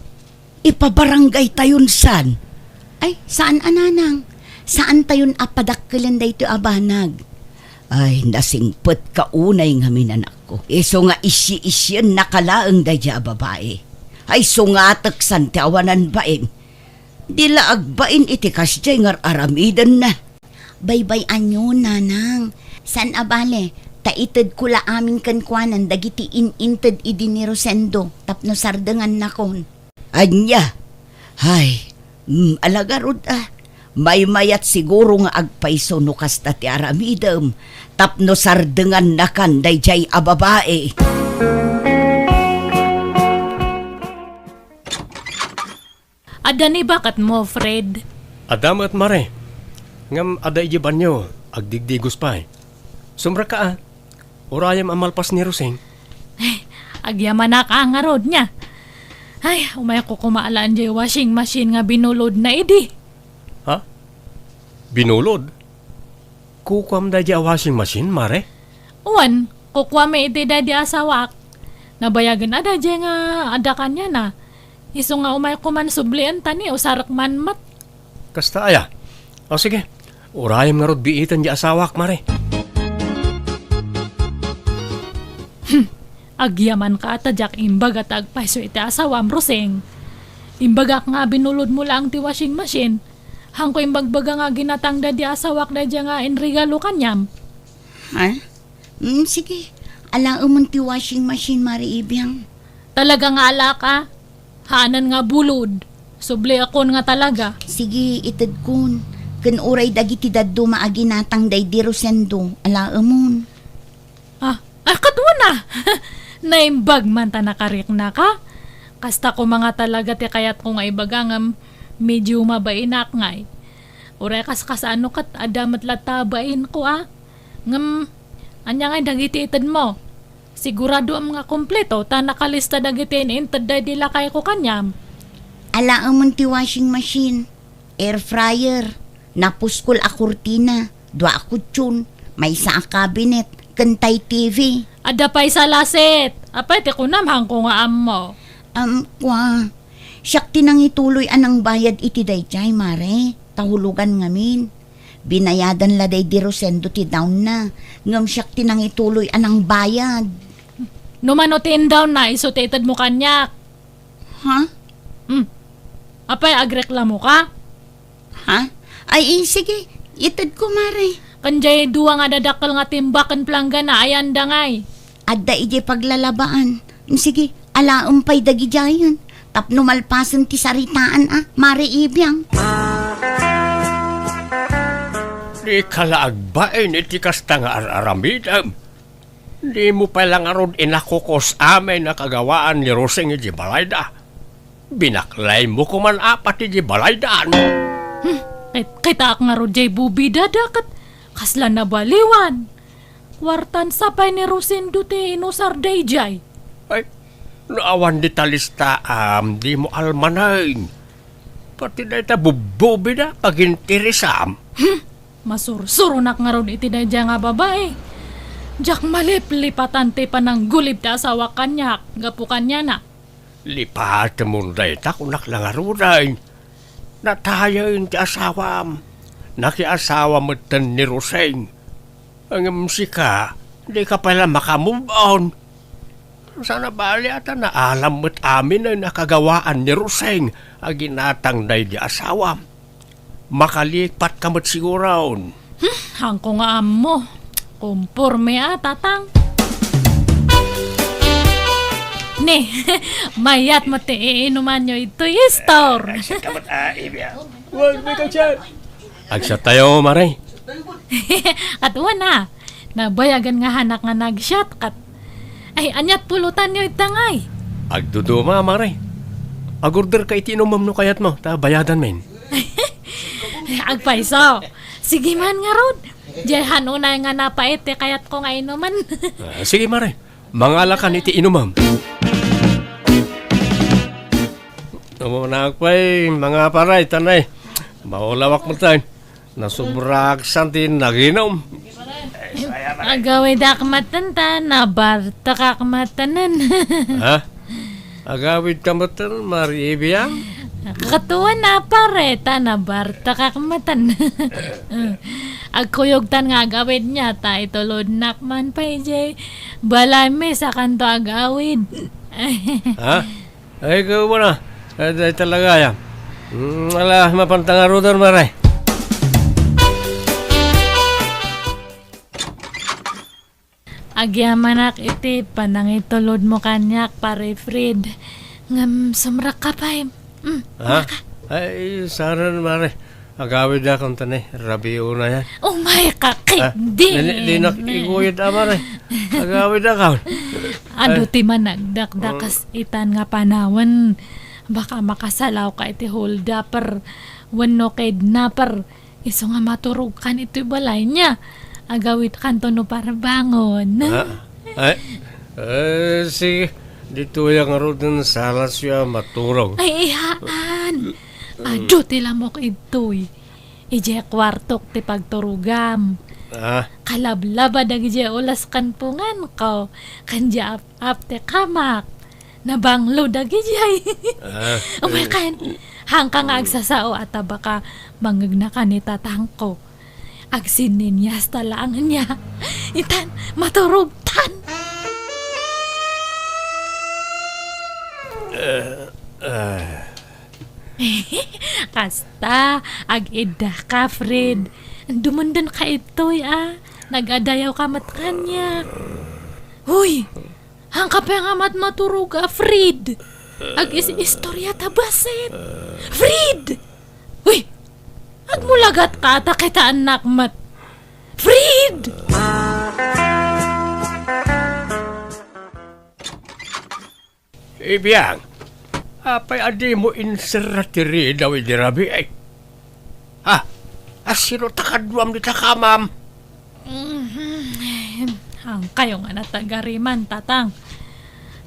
Ipabarangay tayon san? Ay, saan a, nanang. Saan tayon a padakkelen daytoy a banag. Ay, nasingpetka unay ngamin, anakko. Isu nga isyi-isyennaka laeng daydiay a babai. Ay, sungatek san ti awanan bain. Di la agbain iti kasdiay nga ar-aramidenna. Baybay-anyo, nanang. Saan a bale, ta itedko la amin kenkuanan dagiti in-inted idi ni Rosendo tapno sardengannakon. Ania? Hay, mm, ala ngarud a. Maymayat siguro nga agpayso no kasta ti aramidem tapno sardengannakan daydiay a babai. Adda ni baketmo, Fred? Adda met, Mare. Ngem adda idiay banio, agdigdigos pay. Sumrekka a. Urayem a malpas ni Roseng. Ay, agyamanak a ngarud nia. Ay, umayko koma alaen diay washing machine nga binulodna idi. Ha? Binulod? Kukuam daydiay a washing machine, Mare? Wen, kukuami iti daydi asawak. Nabayagen a daydiay nga adda kaniana. Isu nga umayko man sublien ta ni usarek man met. Kasta aya? O sige, urayem ngarud biiten diay asawak, Mare. Hmm, agyamanka ta diak imbaga ta agpayso iti asawam, Roseng. Imbagak nga binulodmo laeng ti washing machine. Hanko imbagbaga nga ginatang daydi asawak daydiay nga inregalo kaniam. Ha? Mm, sige. Alaemon ti washing machine, Mare Ibiang. Talaga nga alaka? Haanen nga bulod. Subliakon nga talaga. Sige, itedkon. Ken uray dagiti dadduma a ginatang daydi Rosendo, alaemon. Ah, ah, ket wen a! Naimbag man ta nakariknaka. Kasta koma nga talaga ti kayatko nga ibaga ngem medio mabainak ngay. Uray kaskasano ket adda met latta bainko a. Ngem, ania ngay dagiti itedmo? Siguradoem nga kompleto ta nakalista dagiti in-inted daydi lakayko kaniam. Alaemon ti washing machine, air fryer, napuskol a kurtina, dua a kutson, maysa a cabinet, ken tay T V. Adda pay salaset! Apay ti kunam, hanko nga ammo? Am, kua, siak ti nangituloy a nangbayad iti daydiay, Mare, ta hulogan ngamin. Binayadan la daydi Rosendo ti down na, ngem siak ti nangituloy a nangbayad. No mano ti indown na, isu ti itedmo kaniak. Ha? Hmm. Apay, agreklamo ka? Ha? Ay, eh, sige, itedko, Mare. Ken jay dua nga dadakkel nga timba ken planggana, ayan da ngay? Adda idiay paglalabaan. Sige, alaem pay dagidiayen tapno malpasen ti saritaan a, Mare Ibiang. Dika la agbain iti kasta nga ar-aramidem. Dimo pay la ngarud inakukos amin a kagawaan ni Roseng iti balayda. Binaklaymo koman apat iti balaydan. Hmm, kit-, kitaak ngarud jay bubidada ket kasla nabaliwan. Kuartan sa pay ni Rosendo ti inusar daydiay. Ay, no awan dita listaam, dimo almanen. Pati dayta bubbubida, paginteresam. Hmm, masursuronak ngarud iti daydiay nga babai. Diak maliplipatan ti pananggulib ti asawak kaniak, gapu kaniana. Lipatemon dayta, kunak la ngaruden. Natayen ti asawam. Nakiasawa metten ni Roseng. Ngem sika, dika pay la maka-move on. Sana bali a ta naalam met amin a nakagawaan ni Roseng a ginatang daydi asawam. Makalipat ka met siguron. Hmm, haanko nga ammo. Komporme a, Tatang. Ne, mayat met ti iinumanyo itoy store. Ay, siya ka met, ah, Ibya. Wen, may ka, Chan. Agsiattayo, Mare. Ket wen a, nabayagen nga hanak nga nagsiat ket. Ay, aniat pulutanyo ita ngay? Agduduma, Mare. Agorder ka iti inumem no kayatmo, ta bayadan men. Agpayso. Sige man ngarud. Diay han unay nga napait ti kayatko nga inumen. Ah, sige, Mare. Mangalakan iti inumem. Umunaak pay, mga paray, tanay. Maulawak mo tayo. Nasubraak san ti naginum. Agawidak maten ta nabartekak matenen. Ha? Agawid ka maten, Mare Ibiang? Katuan a pare ta nabartekak maten. Agkuyogtan nga agawid niya ta itulodnak man pay jay balaymi sakanto agawid. Ha? Ay, ikaw mo na. Ay, ay, talaga, ya. Mm, ala, mapantang arudan, Mare. Agyamanak iti panangitulodmo kaniak, Pare Fred. Ngem sumrekka pay. Mm, Ha? Ay, saan, Mare. Agawidakon ta ni, rabiuna yan. Oh my, kakit Ah, din. Di, di nak iguyod, ama, eh. Agawidakon. Adu Ay. Ti managdakdakas Mm. Itan nga panawen. Baka makasalaw ka iti holdaper wenno kidnaper. Isu nga maturog kan itoy balay niya. Agawid kanto no parbangon. Ah, ay, eh, sige. Ditoy ang ruden salas ya maturog. Ay, ihaan. Adu ti lamok idtoy. Idiay kuartok ti pagturogam. Ah. Kalablaba dagidiay ulas ken punganko, ken diay ap-, ap ti kamak. Nabanglo dagidiay. Ah. Umay ken, hangka nga agsasao a tabaka mangngegna kan ni tatangko. Agsinninyas ta laeng niya. Itan, maturogtan. Eh, eh. Kasta, ag-iddaka, Fred. Dumundon ka itoy, a. Nagadayaw ka met kaniak. Huy! Hangka pay nga mat-, maturog a, Fred. Ag-is-istorya ta basit. Fred! Huy! Agmulagat ka, ta kitaennak met. Fred! Ibiang, apay a dimo inserra ti ridaw idi rabii? Ha? Asino ta kaduam dita kamam? Mhm. Hangkayo nga natagariman, tatang.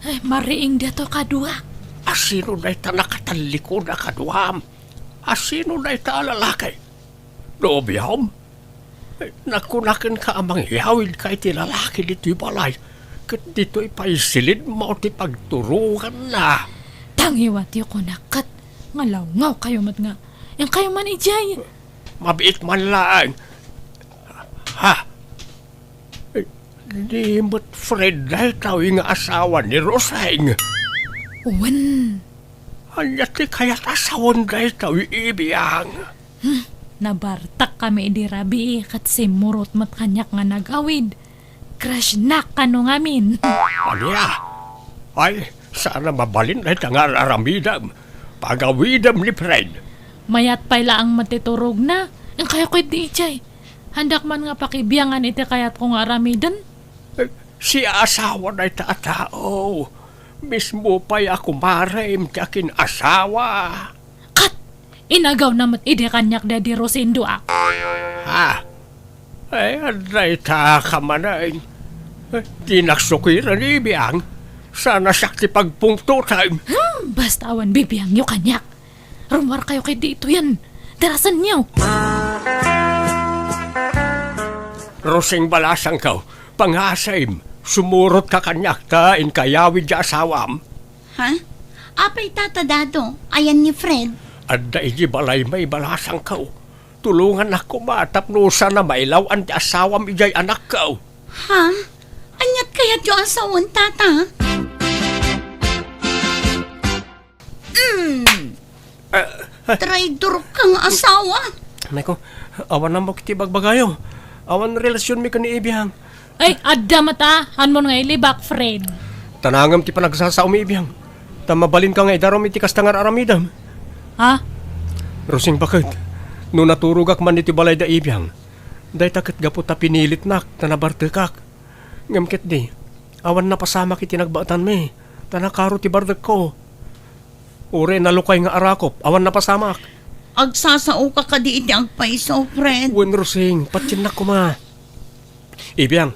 Ay, mariing diato kaduak. Asino dayta nakatallikod a kaduam? Asino dayta a lalaki? Nobiom? Nakunaken ka a mangyawid ka iti lalaki ditoy balay, ket ditoy pay silidmo ti pagturoganna. Tangiwatyo kunak ket nga lawngaw kayo met nga. Yan kayo man idiay. Mabiit man laeng. Ha? Eh, di met Fred daytoy nga asawa ni Roseng? Wen. Ania ti kayat a sawen daytoy, Ibiang? Hmm, nabartak kami idi rabii ket simmurot met kaniak nga nag-awid. Crush-nak kano ngamin. Ania? Ay, saan a mabalin dayta nga ar-aramidem. Pagawidem ni Fred. Mayat pay laeng met ti turogna. Inkayok idi idiay. Handak man nga pakibiangan iti kayatko nga aramiden. Eh, siasawa dayta a tao. Mismo pay a kumarem ti akin-asawa. Kat! Inagawna met idi kaniak daydi Rosendo a. Ha? Ay, adda ita ka manen. Eh, dinak sukiren, Ibiang. Sana siak ti pagpungtotem. Hmm, basta awan bibiangyo kaniak. Rummuarkayo ketdi itoyen. Darasenyo. Roseng balasangko, pangasim, sumurotka kaniak ta inkay awid ti asawam. Ha? Apay, Tata Dado, ayan ni Fred? Adda idiay balay may balasangko. Tulongannak koma tapno saan a mailaw-an ti asawam idiay anakko. Ha? Aniat kayatyo a sawen, Tata? Mm. Ah, ah. Traidor ka nga asawa. Nay ko, awan ammok iti bagbagayo. Awan relasionmi ken ni Ibiang. Ay, adda met a, hanmon nga ilibak, Fred. Tanangem ti panagsasaomi, Ibiang. Ta mabalinka nga idarum iti kasta nga ar-aramidem. Ha? Roseng, baket, no naturogak man iti balay da Ibiang, dayta ket gapu ta pinilitnak ta nabartekak. Ngem ketdi, awan napasamak iti nagbaetanmi, ta nakaro ti bardekko. Uray nalukay nga arakop, awan napasamak. Agsasaoka kadi iti agpayso, Fred? Wen, Roseng, patiennak koma. Ibiang,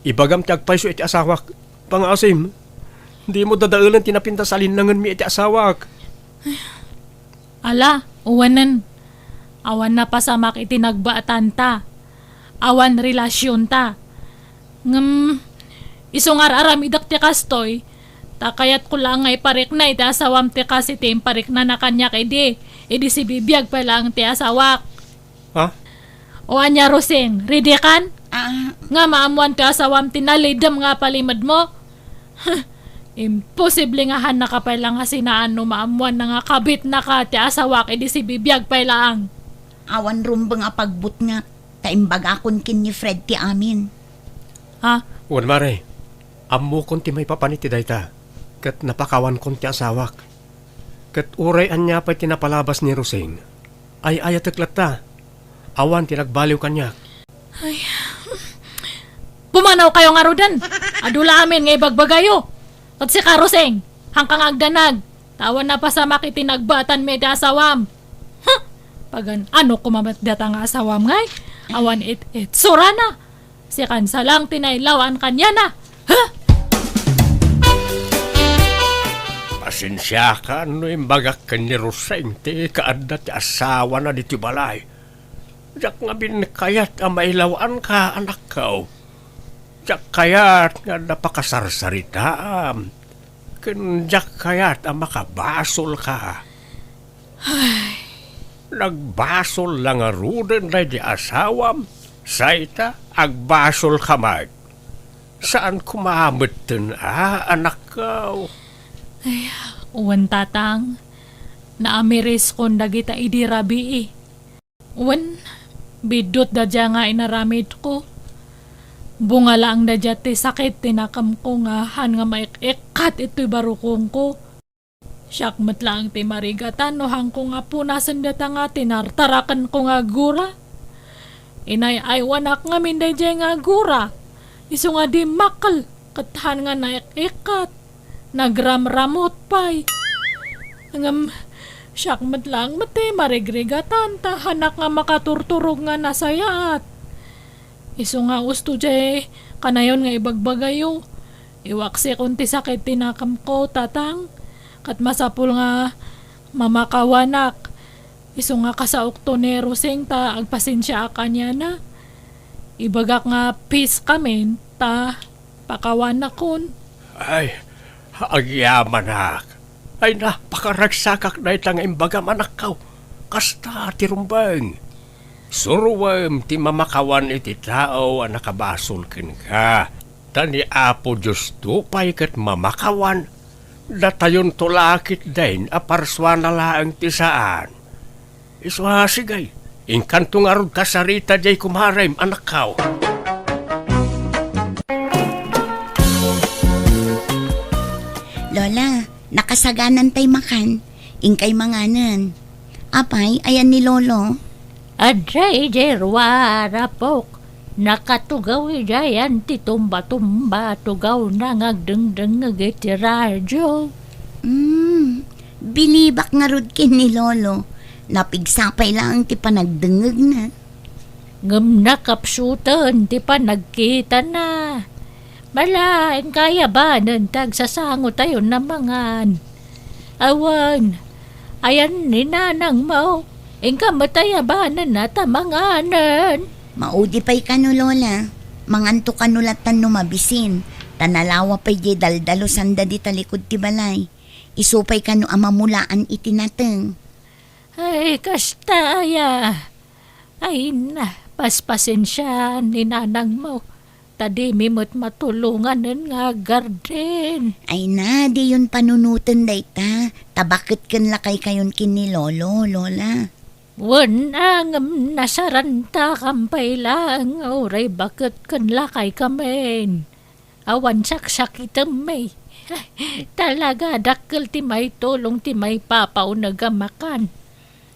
ibagam ti agpayso iti asawak. Pangasim, dimo dadaelen ti napintas a linnangenmi iti asawak. Ala, uwanen. Awan napasamak iti nagbaetanta. Awan relasionta. Ngem, isu nga ar-aramidek ti kastoy, ta kayatko laeng nga iparikna iti asawam ti kas iti impariknana kaniak idi, idi sibibiag pay laeng ti asawak. Ha? O ania, Roseng, ready kan? Ah. Nga maammoan ti asawam ti nalidem nga palimedmo? Huh, imposible nga hannaka pay la nga sinaan no maammoanna nga kabitnaka ti asawak idi sibibiag pay laeng. Awan rumbeng a pagbutngak, ta imbagakon ken ni Fred ti amin. Ha? Wen, Mare, ammokon ti maipapan iti dayta, ket napakawankon ti asawak. Ket uray ania pay ti napalabas ni Roseng, ay-ayatek latta. Awan ti nagbaliw kaniak. Ay. Pumanawkayo ngaruden. Adu la amin nga ibagbagayo. Ket sika, Roseng, hanka nga agdanag. Ta awan napasamak iti nagbaetanmi iti asawam. Huh! Pagan-ano koma met dayta nga asawam ngay? Awan it-itsurana. Sikan sa lang ti nailaw-an kaniana. Huh! Pasensiakan no imbagak ken ni Roseng ti kaadda ti asawana ditoy balay. Diak ngamin kayat a mailaw-anka, anakko. Diak kayat nga adda pakasarsaritaam. Ken diak kayat a makabasolka. Ay. Nagbasol la ngaruden daydi asawam, say ta agbasolka met. Saan koma metten a, anakko? Ay, wen, Tatang. Naamiriskon dagita idi rabii. Wen, biddut da dia nga inaramidko. Bunga laeng da dia ti sakit ti nakemko nga han nga maik-ikkat itoy barukongko. Siak met laeng ti marigatan no hanko nga punasen data nga tinartarakenko nga agura. Inay-aywanak ngamin daydiay nga agura. Isu nga dimmakkel ket han nga naik-ikkat. Nagramramut pay. Ngem, siak met laeng met ti marigrigatan, ta hanak nga makaturturog nga nasayaat. Isu nga usto jay kanayon nga ibagbagayo. Iwaksikon ti sakit ti nakemko, Tatang, ket masapul nga mamakawanak. Isu nga kasaokto ni Roseng ta agpasensiaak kaniana. Ibagak nga peace kamin ta pakawanakon. Ay, agyamanak. Ay na, pakaragsakak dayta nga imbagam, anakko. Kasta ti rumbeng. Suroem ti mamakawan iti tao a nakabasol kenka. Ta ni Apo Diosto pay ket mamakawan. Datayonto la ketdin a parsuana laeng ti saan. Isu a sigay, inkanto ngarud kasarita diay kumarem, anakkaw. Lola, nakasaganantay makan. Inkay manganen. Apay, ayan ni Lolo? Adda idiay ruar, apok. Nakatugaw idiayan ti tumba-tumba, tugawna nga agdengdengngeg iti radio. Hmm, bilibak ngarud ken ni Lolo. Napigsa pay laeng ti panagdengngegna. Ngem nakapsuten ti panagkitana. Mala, inka ayabanen ta agsasangotayon a mangan. Awan, ayan ni nanangmo, inka met ayabanenna ta manganen. Maudi pay kano, Lola. Manganto kano latan no mabisin, ta nalawa pay diay daldalusanda dita likud ti balay. Isu pay kano a mamulaan iti nateng. Ay, kasta aya. Ay na, paspasensiaan ni nanangmo, ta dimi met matulonganen nga aggarden. Ay na, diyon panunoten dayta, ta baket ken lakaykayon ken ni Lolo, Lola. Wen a, ngem nasarantakam pay laeng nga uray baket ken lakaykamin. Awan saksakitemmi. Talaga, dakkel ti maitulong ti maipapauneg a makan.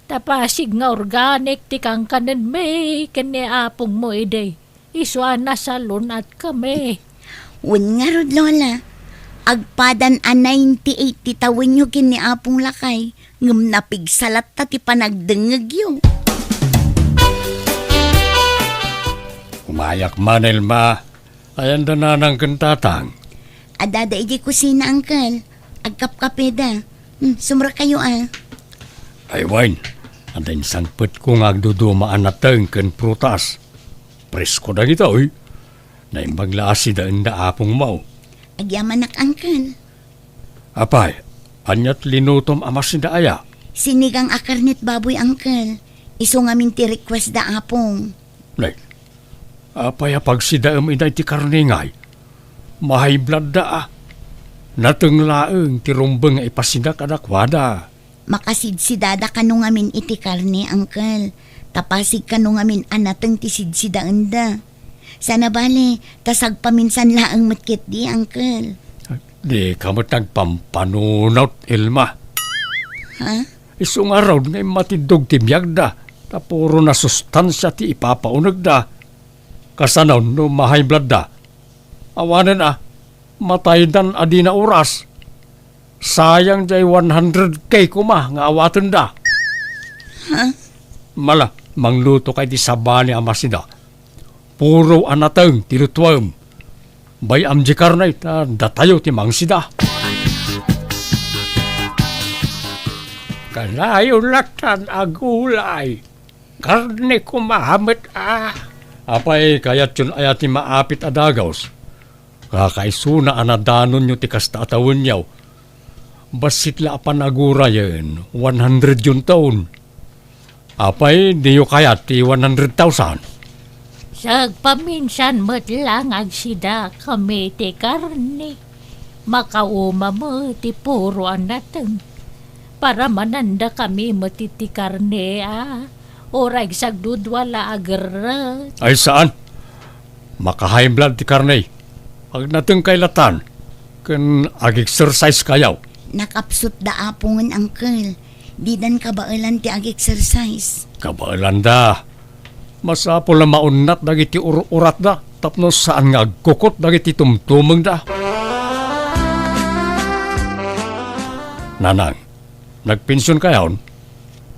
Ta pasig nga organic ti kankanenmi ken ni apongmo idi. Isu a nasalun-atkami. Wen ngarud, Lola. Agpadan a ninety-eight ti tawenyo ken ni Apong Lakay, ngem napigsa latta ti panagdengngegyo. Umayak man, Elma. Ayan da nanang ken tatang? Addada idiay kusina, Uncle. Agkapkapeda. Hmm, sumrekayo a. Ay, wen, adda insangpetko nga agduduma a nateng ken prutas. Presko dagitoy. Naimbag la a sidaenda apongmo. Agyamanak, Uncle. Apay, aniat linutom a masida aya? Sinigang a karnet baboy, Uncle. Isu ngamin ti request da apong. Nay, apay a pagsidaem ida iti karne ngay? Mahay blood da a. Nateng laeng ti rumbeng nga ipasida kadakuada. Makasidsidada kano ngamin iti karne, Uncle. Ta pasig kano ngamin a nateng ti sidsidaenda. Sana bale, ta sagpaminsan laeng met ketdi, Uncle. Dika met nagpampanunot, Elma. Ha? Isu ngarud nga immatiddog ti biagda, ta puro nasustansia ti ipapaunegda. Kasano no ma-high blood da? Awanen a, mataydan a dina oras. Sayang jay one hundred K koma nga awatenda. Ha? Mala, manglutokay ti sabali a masida. Puro a nateng ti lutuem. Bay-am di karne ta datayo ti mangsida. Kanayon latan a gulay. Karne koma met a. Apay, kayatyon aya ti maapit a dagus? Kakaisuna a nadanonyo ti kasta a tawenyo. Bassit la a panagurayen, one hundred yun taon. Apay, diyo kayat ti one hundred thousand? Sagpaminsan met la nga agsidakami ti karne. Makauma met ti puro a nateng. Paramanandakami met iti karne a. Uray agsagrudua la a gerret. Ay, saan? Maka-high blood ti karne. Agnatengkay latan, ken ag-exercise kayo. Nakapsut da apongen, Uncle. Didan kabaelan ti ag-exercise. Kabaelan da. Masapul a maunnat dagiti ur-uratda tapno saan nga agkukot dagiti tumtumengda. Nanang, nagpension kayon?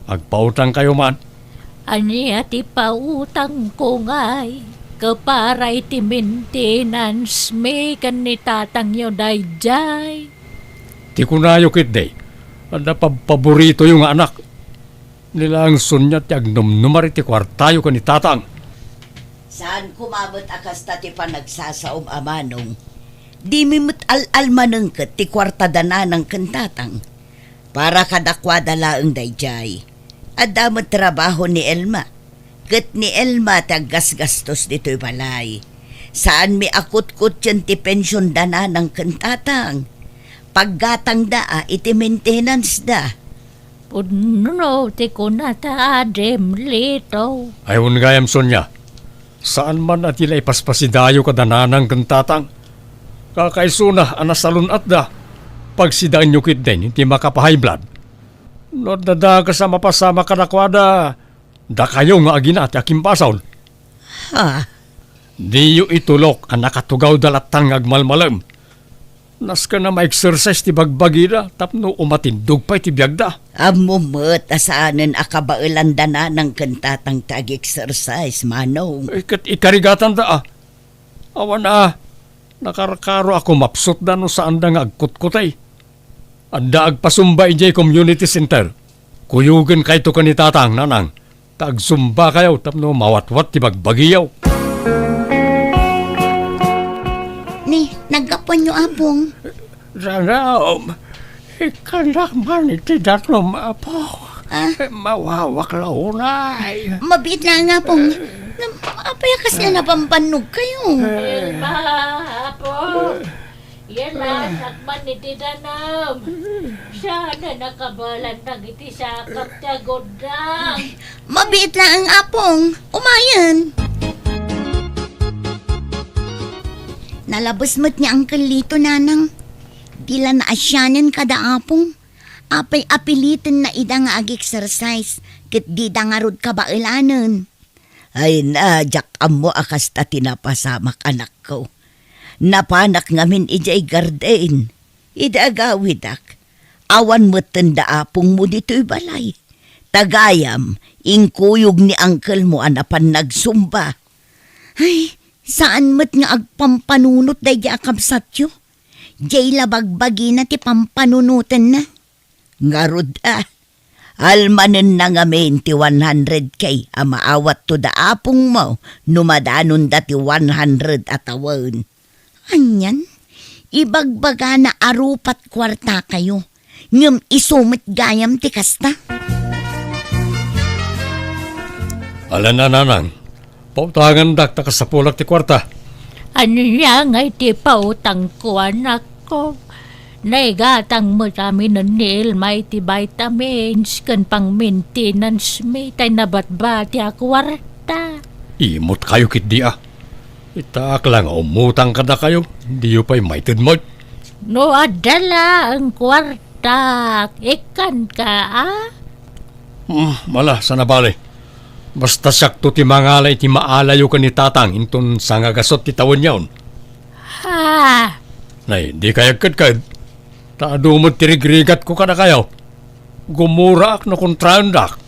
Agpautang kayo man? Ania ti pautangko ngay? Ket para iti maintenance mi ken ni tatangyo daydiay. Ti kunayo ketdi, adda pabpaboritoyo nga anak. Ni laeng Sonia ti agnumnumar iti kuartayo ken ni tatang. Saan koma met a kasta ti panagsasaom a manong. Dimi met al-almanengket ti kuarta da nanang ken tatang. Para kadakuada laeng daydiay. Adda met trabaho ni Elma. ket ni Elma ti aggasgastos ditoy balay. Saanmi a kutkutien ti pensiunda nanang ken tatang. Paggatangda a iti maintenance da. Pudno ti kunata, Adim Lito. Ay, wen gayam, Sonia. Saan man a ti la ipaspasidayo kada nanang ken tatang. Kakaisuna a nasalun-atda. Pagsidaenyo ketdin ti makapa-high blood. No adda dakes a mapasamak kadakuada, dakayo nga agina ti akimbasol. Ha? Diyo itulok a nakatugawda lattan nga agmalmalem. Nasken a ma-exercise ti bagbagida tapno umatindog pay ti biagda. Ammo met a saanen a kabaelanda nanang ken tatang ti ag-exercise, Manong. Eh, ket ikarigatanda a. Awan a, nakarkaro a kumapsutda no saanda nga agkutkutay. Adda agpasumba idiay community center. Kuyogenkayto ken ni tatang, nanang. Ta agsumbakayo tapno mawatwat ti bagbagiyo. Ni, naggapuanyo, Apong? Danam, ikkannak man iti danum, Apo. Ah? Mawawak la unay. Mabiit laeng, Apong. Ngem, apay a kasla napampannog kayo? Elma, Apo. Yan a, sakman iti danum. Saan a nakabalan dagiti sakap ti agurdang. Mabiit laeng, Apong. Umayen. Nalabes met ni Uncle Lito, nanang. Di la naasianen kada Apong. Apay a pilitenna ida nga ag-exercise, ket dida ngarud kabaelanen. Ay na, diak ammo a kasta ti napasamak, anakko. Napanak ngamin idiay garden. Idi agawidak, awan metten da apongmo ditoy balay. Ta gayam, inkuyog ni angkelmo a napan nagsumba. Ay, saan met nga agpampanunot daydi a kabsatyo? Diay la bagbagina ti pampanunotenna. Ngarud a, almanenna ngamin ti one hundred K a maawatto da apongmo no madanonda ti one hundred a tawen. Anian? Ibagbagana a rupat kuartakayo, ngem isu met gayam ti kasta? Ala, nanang, pautangandak ta kasapulak ti kuarta. Ania ngay ti pautangko, anakko? Naigatang met aminen ni Elma iti vitamins ken pang-maintenance mi, tay nabatbati a kuarta. Imutkayo ketdi a. Itaak la nga umutang kadakayo, diyo pay maited met. No adda laeng kuartak, ikkanka a? Hmm, ala, saan a bale. Basta siakto ti mangala iti maalayo ken ni tatang inton sangagasut ti tawenyon. Ha? Nay, dikay agkedked. Ta adu met ti rigrigatko kadakayo. Gumuraak no kontraendak.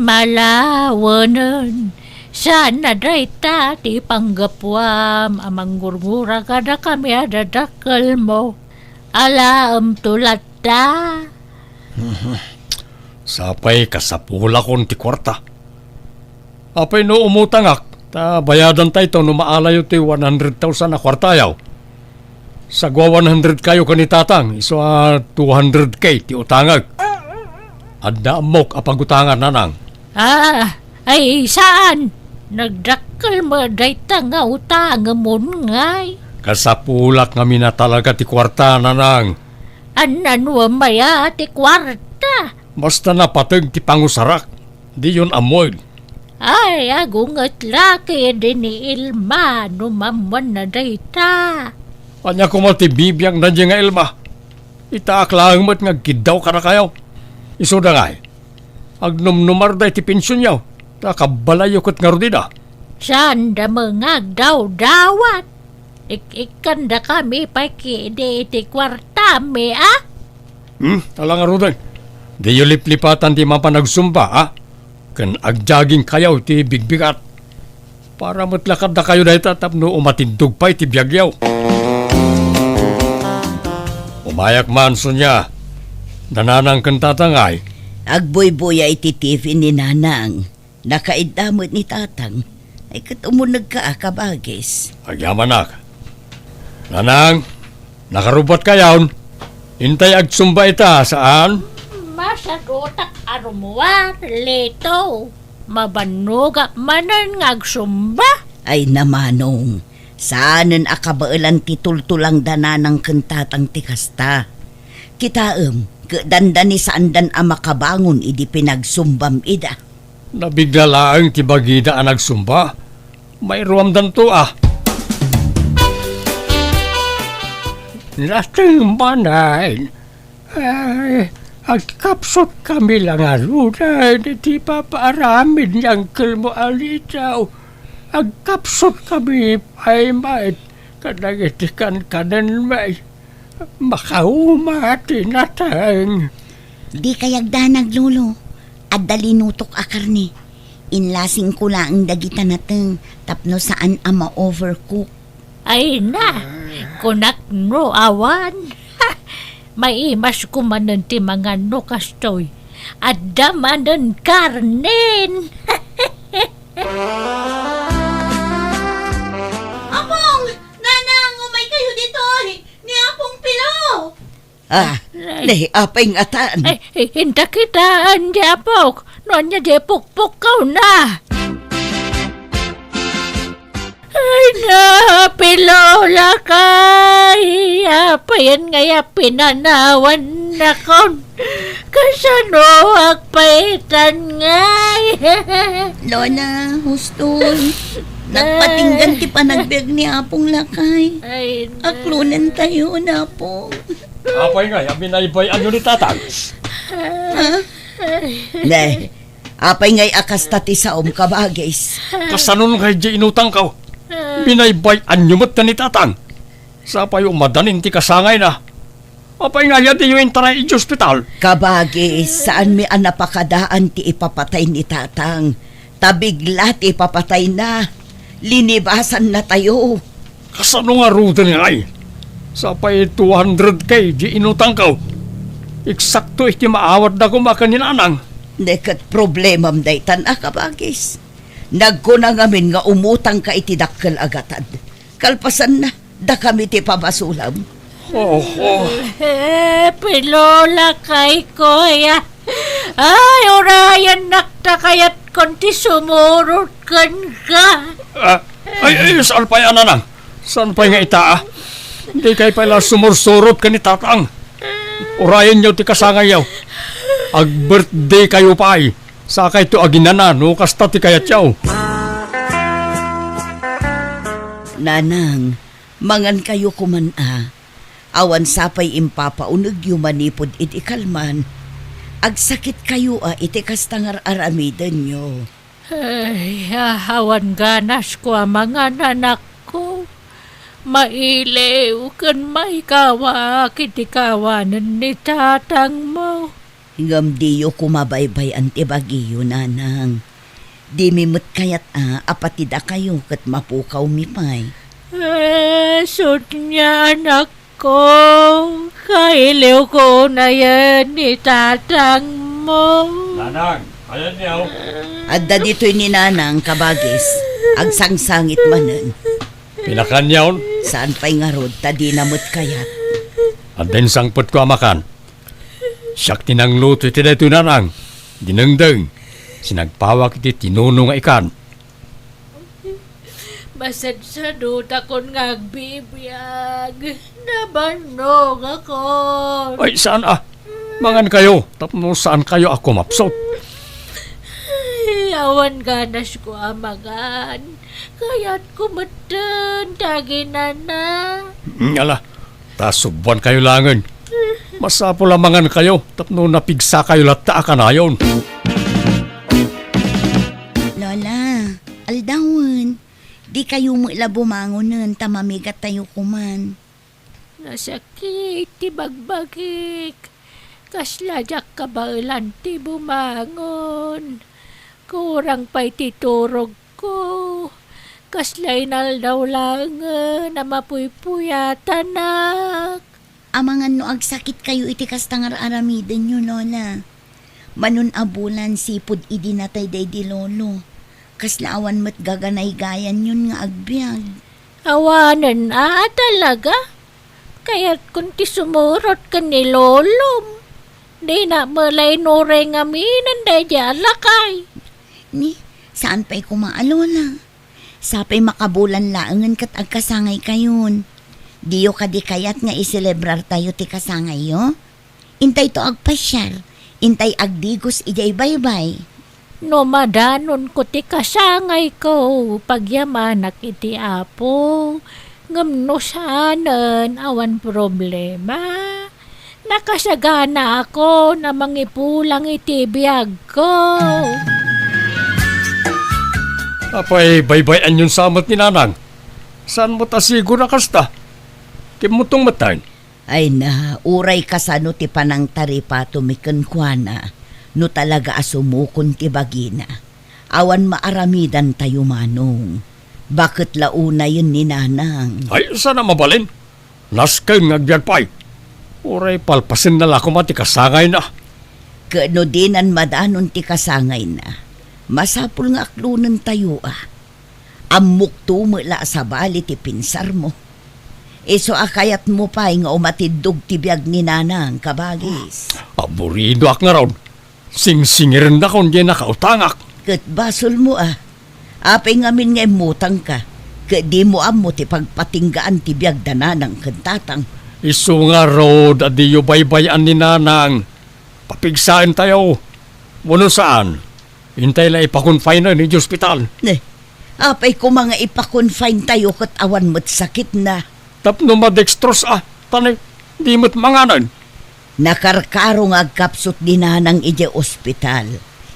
Malawenen. Saan a dayta ti panggapuam a manggurgura kadakami a dadakkelmo. Alaemto latta. Sapay kasapulakon ti kuarta. Apay no umutangak, ta bayadantayto no maalayo ti one hundred thousand a kuartayo. Sagua one hundred kayo ken ni tatang, isu a two hundred K ti utangek. Adda ammok a pagutangan, nanang. Ah, ay saan? Nagdakkel met dayta nga utangemon ngay. Kasapulak ngamin a talaga ti kuarta, nanang. Annanuem aya ti kuarta? Basta napateg ti pangusarak, diyon ammoen. Ay, agunget la ketdi ni Elma no maammuanna dayta. Ania koma ti bibiag daydiay nga Elma? Itaak laeng met nga agkiddaw kadakayo. Isuda ngay, agnumnumar daydi pensionyo, ta kabbalayyo ket ngarud ida. Saanda met nga agdawdawat. Ik-ikkandakami pay ketdi iti kuartami, a? Hmm, ala ngaruden. Diyo liplipatan ti mapan agsumba, a? Ken agjogging kayo ti bigbigat. Para met la kadakayo dayta tapno umatindog pay ti biagyo. Umayak man, Sonia. Da nanang ken tatang ay. Agbuybuya iti T V ni nanang. Nakaidda met ni tatang. Ay, ket umunegka a kabagis. Agyamanak. Nanang, nakarubbat kayon? Intay agsumba ita, saan? Masagutak a rummuar, Lito. Mabannogak manen nga agsumba. Ay, namanong, saanen a kabaelan ti tultulangda nanang ken tatang ti kasta. Kitaem, kedanda ni saandan a makabangon idi pinagsumbam ida. Nabigla laeng ti bagida a nagsumba. Mairuamdanto a. Nateng manen. Ay, agkapsut kami la ngaruden iti ipapaaramid ni Uncle mo a litaw. Agkapsut kami pay met kadagiti kankanenmi. Makauma ti nateng. Dikay agdanag, Lolo. Adda linutok a karne. Inlasingko laeng dagita nateng tapno saan a ma-overcook. Ay na, kunak no awan. Maimasko manen ti mangan no kastoy. Adda manen karnen. Apong! Nanang, umaykayo ditoy! Ni Apong Pilo! Ah, ay, ni apay ngatan? Ay, inta kitaan, di apok. No ania di pukpukkaw na. Ay na, Pilo, lakay. Apayen ngay a pinanawannakon. Kasano agpaitan ngay? Lola, husto. Nagpatinggan ti panagbiag ni Apong lakay. Ay, na. Aklonentayo, Apong. Apay ngay a binaybay-anyo ni tatang? Ha? Ne, apay ngay a kasta ti saom, kabagis? Kasano ngay di inutangko? Binaybay-anyo met ken ni tatang. Sapay madanin ti kasangayna. Apay ngay a diyo intaray iti ospital? Kabagis, saanmi a napakadaan ti ipapatay ni tatang. Ta bigla ti ipapatayna. Linibasannatayo. Kasano ngaruden ngay? Sapay two hundred K di inutangko. Eksakto iti maawatda koma ken ni nanang. Ne ket problemam daytan a, kabagis. Nagkuna ngamin nga umutangka iti dakkel a gatad. Kalpasanna, dakami ti pabasolam. Oho. Eh, Pilo, lakay ko, ya. Ay, urayennak ta kayatkon ti sumurot kenka. Ah, ay, ay, saan pay a, nanang? Saan pay nga ita, ah? Dikay pay la sumursurot ken ni tatang. Urayenyo ti kasangayyo. Ag-birthday kayo pay. Sakayto aginana no kasta ti kayatyo. Nanang, mangankayo koman a. Awan sapay impapaunegyo manipud iti kalman. Agsakitkayo a iti kasta nga ar-aramidenyo. Ay, awan ganasko a mangan, anakko. Mailiw ken maikawak iti kawanen ni tatangmo. Ngem diyo koma baybay-an ti bagiyo, nanang. Dimi met kayat a, a pati dakayo ket mapukawmi pay. Eh, sut nga anakko, kailiwko unayen ni tatangmo. Nanang, ayanyo. Adda ditoy ni nanang, kabagis. Agsangsangit manen. Pinakanyon? Saan pay ngarud, ta dina met kayat. Adda insangpetko a makan. Siak ti nangluto iti daytoy, nanang. Dinengdeng. Sinagpawak iti tinuno nga ikan. Masadsadutakon nga agbibiag. Nabannogakon. Ay, saan a? Mangankayo, tapno saankayo a kumapsut. Ay, awan ganasko a mangan. Kayatko metten ti aginana. Mm, ala, ta subuankayo laengen. Masapul a mangankayo tapno napigsakayo latta a kanayon. Lola, aldawen, dikayo met la bumangonen ta mamigattayo koman. Nasakit ti bagbagik. Kasla diak kabaelan ti bumangon. Kurang pay ti turogko. Kasla inaldaw laengen a mapuypuyatanak. Amangan no agsakitkayo iti kasta nga ar-aramidenyo, Lola. Manon a bulan sipud idi natay daydi lolo. Kasla awan met gaganaygayanyon nga agbiag. Awanen a, a talaga? Kayatkon ti sumurot ken ni lolom. Dina met la inuray ngamin daydi a lakay. Ni, saan pay koma a lola? Sapay makabulan laengen ket agkasangaykayon. Diyo kadi kayat nga iselebrartayo ti kasangayyo? Intayto agpasiar, intay agdigos idiay baybay. No madanonko ti kasangayko, pagyamanak iti Apo. Ngem no saanen, awan problema. Nakasaganaakon a mangipulang iti biagko. Apay, baybay-anyon sa met ni Nanang? Saan met a siguro a kasta? Kimmutong metten. Ay na, uray kasano ti panangtaripatomi kenkuana, no talaga a sumukon ti bagina. Awan maaramidantayo, Manong. Baket la unayen ni Nanang. Ay, saan a mabalin? Nasken nga agbiag pay. Uray palpasenna la koma ti kasangayna. Ket no dinan madanon ti kasangayna, masapul nga aklonentayo a. Ammokto met la a sabali ti pinsarmo. Isu a kayatmo pay nga umatiddog ti biag ni Nanang, kabagis. Aburidoak ngarud. Singsingirendakon diay nakautangak. Ket basolmo a. Apay ngamin nga immutangka, ket dimo ammo ti pagpatinggaan ti biag da Nanang ken Tatang. Isu ngarud a diyo baybay-an ni Nanang. Papigsaentayo. Wenno saan? Intay la ipa-confine-en idiay ospital. Ne, apay koma nga ipa-confine-tayo ket awan met sakitna? Tapno ma-dextrose a, ta ne, di met manganen. Nakarkaro nga agkapsut ni Nanang idiay ospital.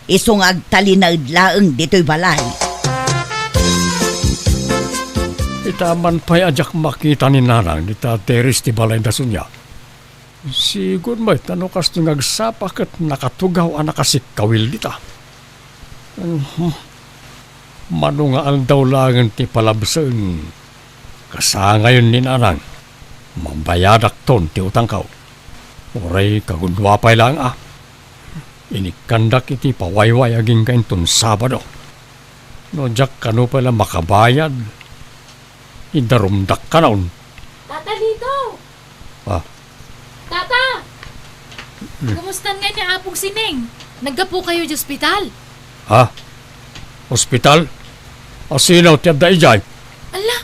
Isu nga agtalinaed laeng ditoy balay. Ita man pay a diak makita ni Nanang dita teres ti balayda, Sonia. Sigud met a no kastoy nga agsapa ket nakatugaw a nakasikkawil dita. Mhm. Mano nga aldaw laengen ti palabsen, kasangayen ni Nanang, mabayadakton ti utangko. Uray kagudua pay laeng a. Inikkandak iti pawayway agingga inton Sabado. No diak kano pay la makabayad, idarumdak kanon. Tata Lito! Ah. Tata! Hmm. Kumusta ngay ni Apong Sining? Naggapukayo idiay ospital? Ha? Ospital? Asino ti adda idiay? Ala,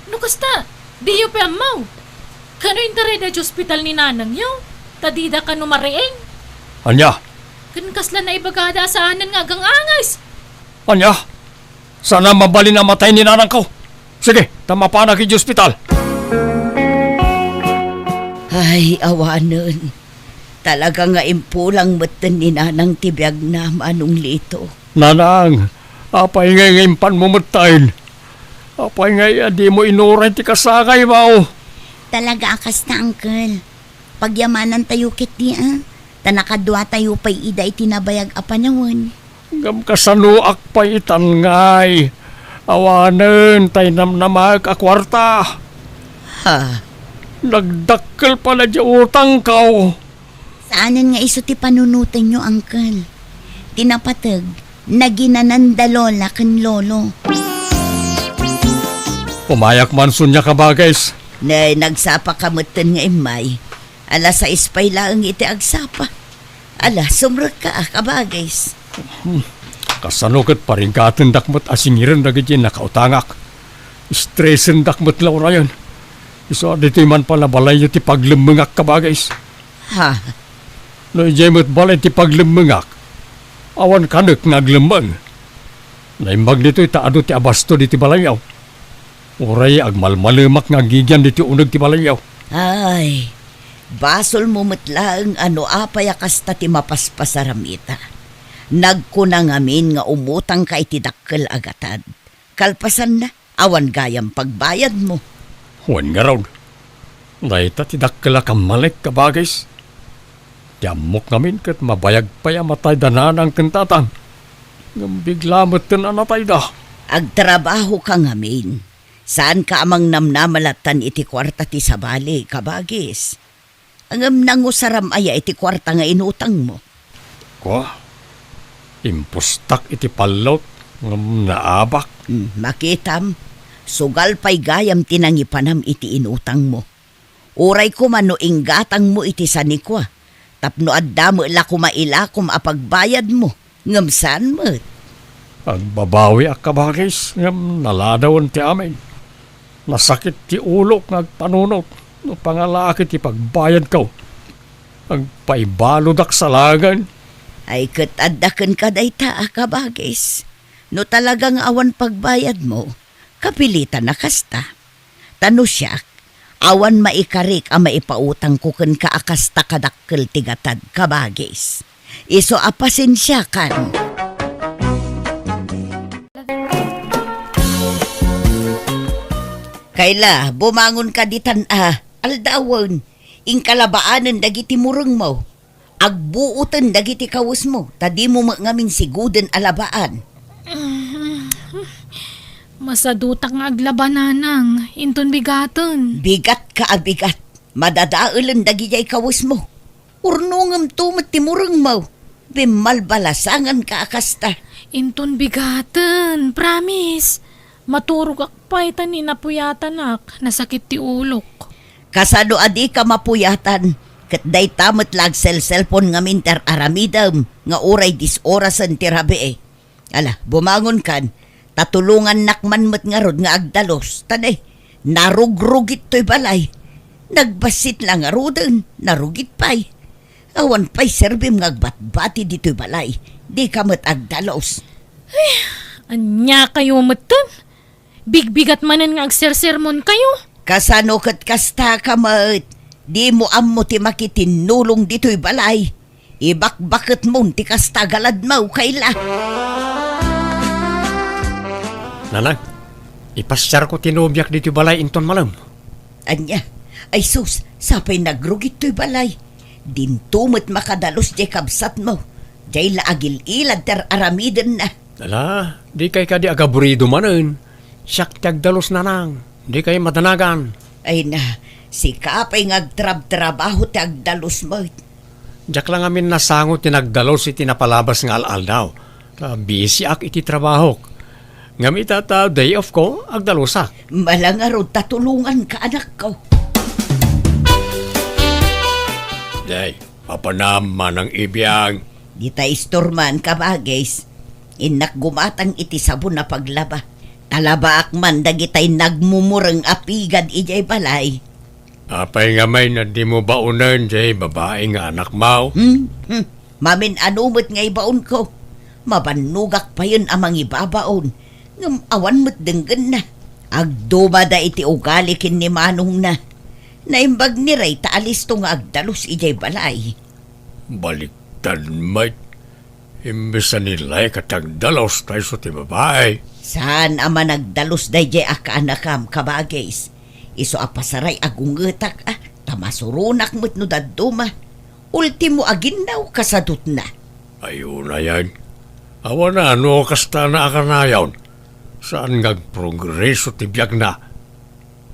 no kasta, diyo pay ammo. Kano intarayda idiay ospital ni nanangyo? Ta dida kano mariing? Ania? Ken kasla naibagada a saanen nga agang-anges. Ania? Saan a mabalin a matay ni nanangko? Sige, ta mapanak idiay ospital. Ay, awanen. Talaga nga impulang metten ni Nanang ti biagna, Manong Lito. Nanang, apay ngay nga impanmo metten? Apay ngay a dimo inuray ti kasangaymo? Talaga a kasta, Uncle. Pagyamanantayo ketdi a, ta nakaduatayo pay ida iti nabayag a panawen. Ngem kasanoak pay itan ngay? Awanen tay namnamaek a kuarta. Ha? Nagdakkel pay la diay utangko. Saanen nga isu ti panunotenyo, Uncle. Ti napateg, naginananda Lola ken Lolo. Umayak man, Sonia, kabagis. Ne, nagsapaka metten nga immay. Alas sais pay laeng iti agsapa. Ala, sumrekka a, kabagis. Hmm. Kasano ket parigatendak met a singiren dagiti nakautangak? Estresendak met la urayen. Isu a ditoy man pay la balayyo ti paglemmengak, kabagis. Ha? No idiay met balay ti paglemmengak, awan kanek nga aglemmeng. Naimbag ditoy ta adu ti abasto ditoy balayyo. Uray agmalmalemak nga agigian ditoy uneg ti balayyo. Ay, basolmo met laeng a no apay a kasta ti mapaspasaram ita. Nagkuna ngamin nga umutangka iti dakkel a gatad. Kalpasanna, awan gayam pagbayadmo. Wen ngarud, dayta ti dakkel a kammalek, kabagis. Ti ammok ngamin ket mabayag pay a matay da nanang ken tatang. Ngem bigla metten a natayda. Agtrabahoka ngamin. Saanka a mangnamnama lattan iti kuarta ti sabali, kabagis. Ngem nangusaram aya iti kuarta nga inutangmo? Kua, impustak iti pallot ngem naabak. Hmm, makitam, sugal pay gayam ti nangipanam iti inutangmo. Uray koma no inggatangmo iti sanikua, tapno adda met la koma ilakom a pagbayadmo, ngem saan met. Agbabawiak, kabagis, ngem naladawen ti amin. Nasakit ti ulok nga agpanunot no pangalaak iti pagbayadko. Agpaibaludak sa laengen. Ay, ket adda kenka dayta a kabagis. No talaga nga awan pagbayadmo, kapilitan a kasta. Ta no siak, awan maikarik a maipautangko kenka a kasta kadakkel ti gatad, kabagis. Isu a pasensiakan. Kayla, bumangonka ditan a aldawen. Inka labaanen dagiti murengmo. Agbuoten dagiti kawesmo, ta dimo met ngamin siguden a labaan. Masadutak nga aglaba, nanang, inton bigaten. Bigatka a bigat. Madadaelen dagidiay kawesmo. Urnongemto met ti murengmo. Bimmalbalasanganka a kasta. Inton bigaten, promise. Maturogak pay ta ni napuyatanak, nasakit ti ulok. Kasano a dika mapuyatan? Ket dayta met la agselselpon ngamin ti ar-aramidem nga uray dis orasen ti rabii. Ala, bumangonkan, ta tulongannak man met ngarud nga agdalus. Ta ne, narugrugit toy balay. Nagbassit la ngaruden, narugit pay. Awan pay serbim nga agbatbati ditoy balay. Dika met agdalus. Ay, ania kayo metten? Bigbigat manen nga agsersermonkayo. Kasano ket kasta ka met? Dimo ammo ti makitinnulong ditoy balay. Ibakbaketmon ti kasta a galadmo, Kayla. Nanang, ipasiarko ti nobiak ditoy balay inton malem. Ania? Ay sus, sapay nagrugit toy balay. Dinto met makadalus diay kabsatmo. Diay la agil-ilad ti ar-aramidenna. Ala, dikay kadi agaburido manen. Siak ti agdalus, nanang. Dikay madanagan. Ay na, sika pay nga agtrabtrabaho ti agdalus met. Diak la ngamin nasango ti nagdalus iti napalabas nga al-aldaw. Ta bisiak iti trabahok. Ngem ita ta day off ko, agdalusak. Mala ngarud ta tulonganka, anakko. Day, mapanam, manang Ibiang. Dita istorman, kabagis. Innak gumatang iti sabon a paglaba. Ta labaak man dagitay nagmumureng a pigad idiay balay. Apay ngamin a dimo baonen jay babai nga anakmo? Hmm? Hmm. Mamin-ano met nga ibaonko? Mabannogak payen a mangibabaon, ngem awan met denggenna. Agdumada iti ugali ken ni manongna. Naimbag ni Ray ta alisto nga agdalus idiay balay. Baliktad met. Imbes a ni Ray ket agdalus ta isu ti babai. Saan a managdalus daydiay a kaanakam, kabagis. Isu a pasaray a gungetak, a, ta masuronak met no dadduma. Ultimo a ginnaw kasadutna. Ay, unayen. Awan a no kasta na a kanayon. Saan nga agprogreso ti biagna.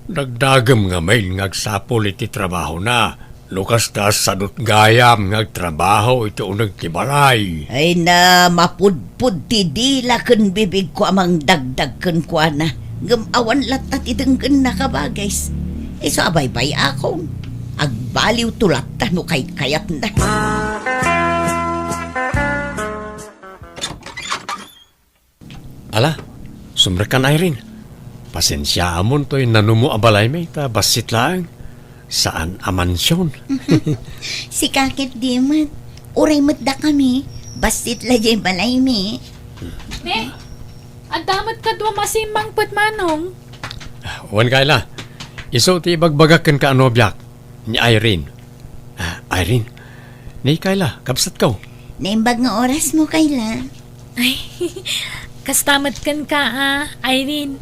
Dagdagem ngamin nga agsapul iti trabahona. No kasta, sadut gayam nga agtrabaho iti uneg ti balay. Ay na, mapudpod ti dila ken bibigko a mangdagdag kenkuana. Ngem awan latta ti denggenna, kabagis. Isu a baybay-akon. Agbaliwto latta no kaykayatna. Ala, sumrekkan, Irene. Pasensiaamon toy nanumo a balaymi ta bassit laeng. Saan a mansion. Sika ket di met. Uray met dakami, bassit la jay balaymi. Ne, adda met kaduam a simmangpet, manong. Wen, Kayla. Isu ti ibagbagak kenka a nobiak, ni Irene. Ah, Irene, ni Kayla, kabsatko. Naimbag nga orasmo, Kayla. Ay, kasta met kenka, ah, Irene.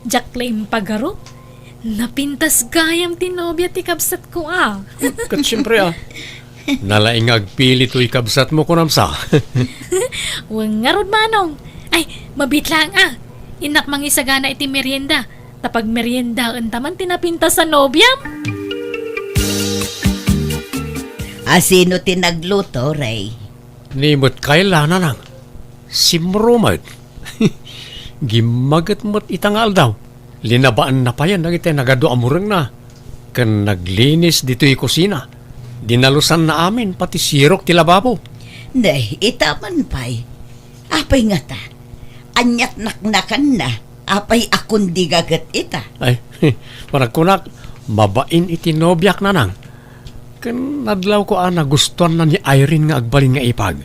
Diak la impagarup. Napintas gayam ti nobia ti kabsatko, ah. Ket siempre, ah. Nalaing nga agpili toy kabsatmo, kunam sa. Wen ngarud, manong. Ay, mabiit laeng, ah. Innak mangisagana iti merienda. Ta pagmeriendaenta man ti napintas a nobiam. A sino ti nagluto, Ray? Ni met Kayla, nanang. Simro met. Gimmaget met ita nga aldaw. Linabaanna payen dagiti nagadu a murengna. Ken naglinis ditoy kusina. Dinalusanna amin pati sirok ti lababo. Nay, ita man pay. Apay ngata? Aniat naknakanna, apay a kundi gaget ita? Ay, panagkunak, mabain iti nobiak, Nanang. Ken nadlawko a nagustuanna ni Irene nga agbalin nga ipag.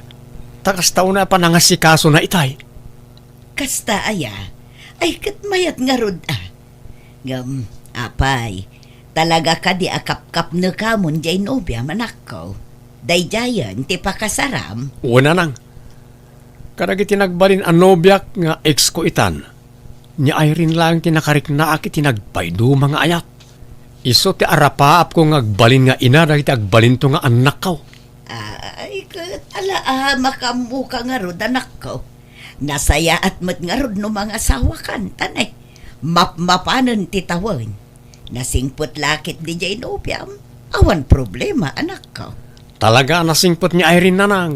Ta kasta unay a panangasikasona itay. Kasta aya? Ay, ket mayat ngarud a. Ngem, apay, talaga kadi a kapkapnekamon diay nobiam, anakko? Daydiayen ti pakasaram? Wen, Nanang. Kadagiti nagbalin a nobiak nga ex ko itan, ni Irene laeng ti nakariknaak iti nagpaiduma nga ayat. Isu ti arapaapko nga agbalin nga ina dagiti agbalinto nga annakko. Ay, ket ala a, makaammoka ngarud, anakko. Nasayaat met ngarud no mangasawakan, ta nay, mapmapanen ti tawen. Nasingpet la ketdi diay nobiam. Awan problema, anakko. Talaga a nasingpet ni Irene, Nanang.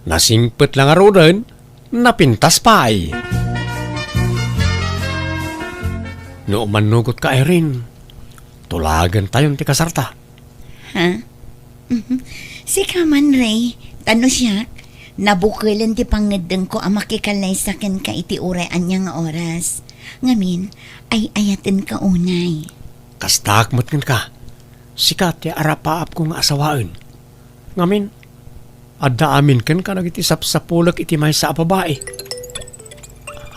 Nasingpet la ngaruden, napintas pay. No umannugotka, Irene, tulagentayon ti kasarta. Ha? Mhm. Sika man, Ray, ta no siak, nabukelen ti pangngeddengko a makikallaysa kenka iti uray ania nga oras. Ngamin, ay-ayatenka unay. Kastaak met kenka. Sika ti arapaapko nga asawaen. Ngamin, adda amin kenka dagiti sapsapulek iti maysa a babai.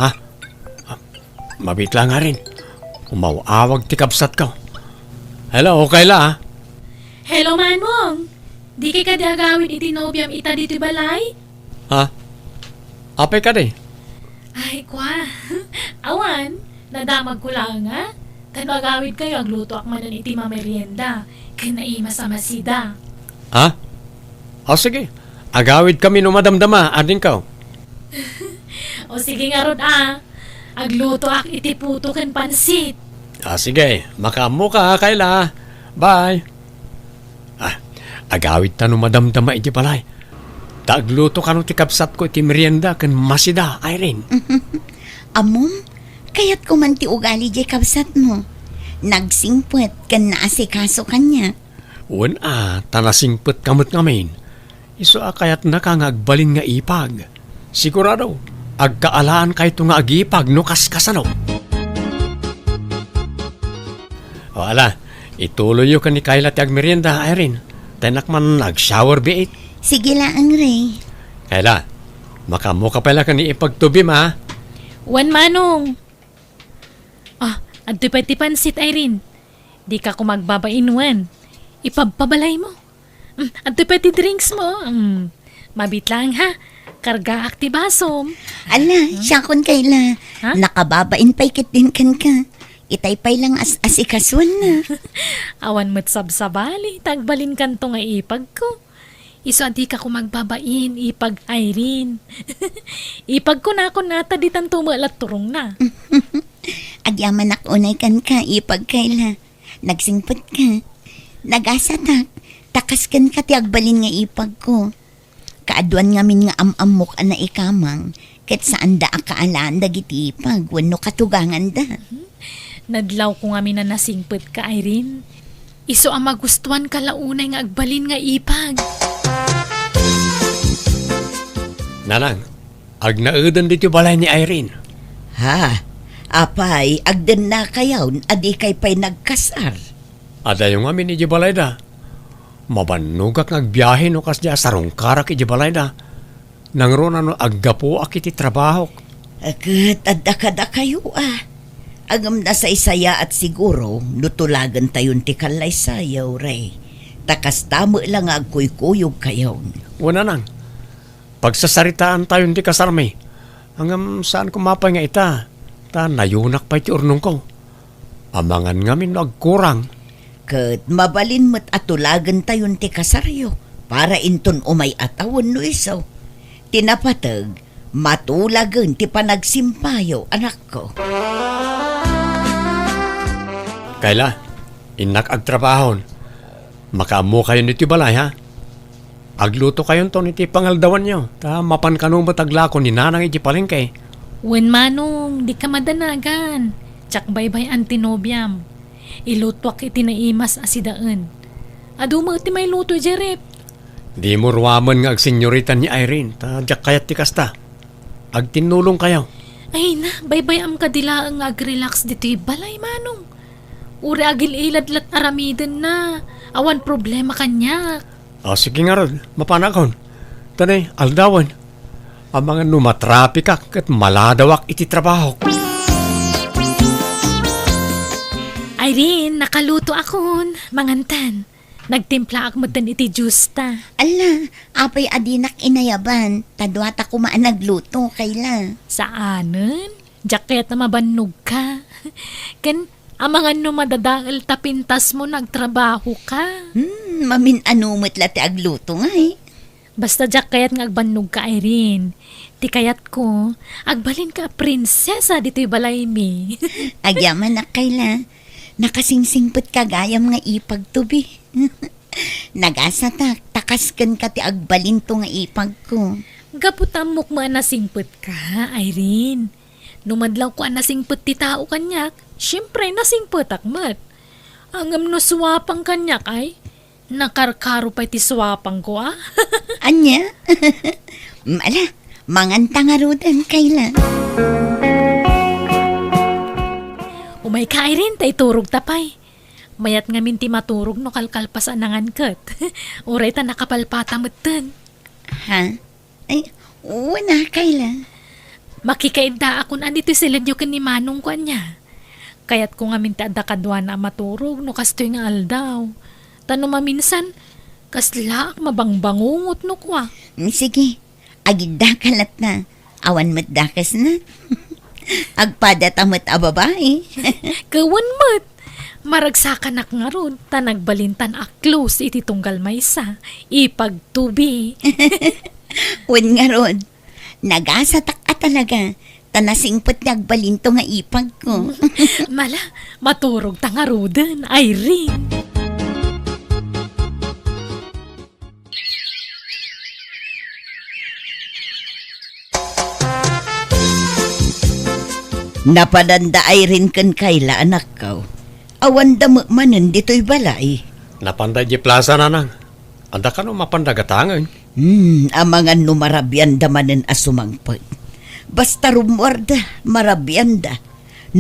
Ha? Ah, mabit la ngarin. Umaw-awag ti kabsatko. Hello, Kayla. Hello, Manong. Dikay kadi agawid iti nobiam ita ditoy balay? Ha? Apay kadi? Ay, kwa. Awan, nadamagko laeng a. Ket no agawidkayo, aglutoak manen iti mamerienda ken naimas a masida. Ha? O, sige. Agawidkami no madamdama, adingko. O, sige ngarud a. Aglutoak iti puto ken pansit. Ah, sige. Makaammoka, Kayla. Bye. Ah, agawidta no madamdama iti balay. Ta agluto kano ti kabsatko iti merienda ken masida, Irene. Ammom, kayatko man ti ugali diay kabsatmo. Nagsingpet ken naasikaso kaniak. Wen a, ta nasingpetka met ngamin. Isu a kayatnaka nga agbalin nga ipag. Sigurado, agkaalankayto nga agipag no kaskasano. O, ala, ituloyyo ken ni Kayla ti agmerienda, Irene. Ta innak man ag-shower biit. Sige laeng, Ray. Kayla, makaammoka pay la ken ni ipagtubim, ha? Wen, Manong. Ah, adtoy pay ti pansit, Irene. Dika koma agbabain wen. Ipabpabalaymo. Mm, adtoy pay ti drinks mo. Mm, mabit laeng, ha? Kargaak ti basom. Ala, siakon, Kayla. Ha? Nakababain pay ketdin kenka. Itay pay la nga as-asikasuenna. Awan met sabsabali ta agbalinkanto nga ipagko. Isu a dika koma agbabain, ipag Irene. Ipagko nakon a ta ditanto met la turongna. Agyamanak unay kenka, ipag Kayla. Nagsingpetka. Nagasatak. Ta kas kenka ti agbalin nga ipagko. Kaaduan ngamin nga am-ammok a naikamang, ket saanda a kaalaan dagiti ipag wenno katuganganda. Nadlawko ngamin a nasingpetka, Irene. Isu a magustuanka la unay nga agbalin nga ipag. Nanang, agnaeden ditoy balay ni Irene. Ha? Apay, agdennakayon a dikay pay nagkasar? Adayo ngamin idiay balayda. Mabannogak nga agbiahe no kasdiay a sarungkarak idiay balayda. Nangruna no aggapuak iti trabahok. Ket adda kadakayo a. Ngem nasaysayaat siguro no tulagentayon ti kallaysayo, Ray. Ta kasta met la nga agkuykuyogkayon. Wen, Nanang. Pagsasaritaantayon ti kasarmi. Ngem saan koma pay nga ita, ta nayunak pay ti urnongko. Amangan ngamin no agkurang. Ket mabalin met a tulagentayon ti kasaryo para inton umay-at a wenno isu. Ti napateg, matulagen ti panagsimpayo, anakko. Kayla, innak agtrabahon. Makaammokayon ditoy balay, ha? Aglutokayonton iti pangaldawanyo, ta mapan kano met aglako ni Nanang iti palengke. Wen, Manong, dika madanagan. Diak baybay-an ti nobiam. Ilutoak iti naimas a sidaen. Adu met ti mailuto idiay ref. Dimo ruamen nga agsenyorita ni Irene, ta diak kayat ti kasta. Agtinnulongkayo. Ay na, baybay-am kadi laeng nga agrelax ditoy balay, Manong. Uray agil-ilad la't aramidenna. Awan problema kaniak. Ah, sige ngarud, mapanakon. Tanay, aldawen. Amangan no matrapikak ket maladawak iti trabahok. Irene, nakaluto akon. Mangantan. Nagtimplaak metten iti juice ta. Alla, apay a dinak inayaban? Ta duata koma a nagluto, Kayla. Saanen? Diak kayat a mabannogka. Ken, amangan no madadael ta pintasmo no agtrabahoka. Hmm, mamin-ano met la ti agluto ngay. Basta diak kayat nga agbannogka, Irene. Ti kayatko, agbalinka a prinsesa ditoy balaymi. Agyamanak, Kayla. Nakasingsingpetka gayam nga ipagto bi. Nagasatak, ta kas kenka ti agbalinto nga ipagko. Gapu ta ammok met a nasingpetka, Irene. No madlawko a nasingpet ti tao kaniak, siempre, nasingpetak met. Ngem no suapang kaniak, ay, nakarkaro pay ti suapangko, a? Ania? Ala, manganta ngaruden, Kayla. Umayka, Irene, ta iturogta pay. Mayat ngamin ti maturog no kalkalpas a nangan ket. Uray ta nakapalpata metten. Ha? Ay, wen a, Kayla. Makikaiddaakon a ditoy siledyo ken ni Manongko ania. Kayatko ngamin ti adda kaduana a maturog no kastoy nga aldaw. Ta no maminsan, kaslaak mabangbangungot no kua. Mm, sige, agiddaka latta. Awan met dakesna. Agpadata met a babai. Ket wen met. Maragsakanak ngarud, ta nagbalintan a close iti tunggal maysa. Ipagto bi. Wen ngarud, nagasatak a talaga, ta nasingpet ti agbalinto nga ipagko. Mala, maturogta ngaruden, Irene. Napananda Irene ken Kayla, anakko. Awanda met manen ditoy balay. Napanda idiay plasa, nanang. Adda kano mapanda gatangen? Hmm, amangan no marabianda manen a sumangpet. Basta rummuarda, marabianda.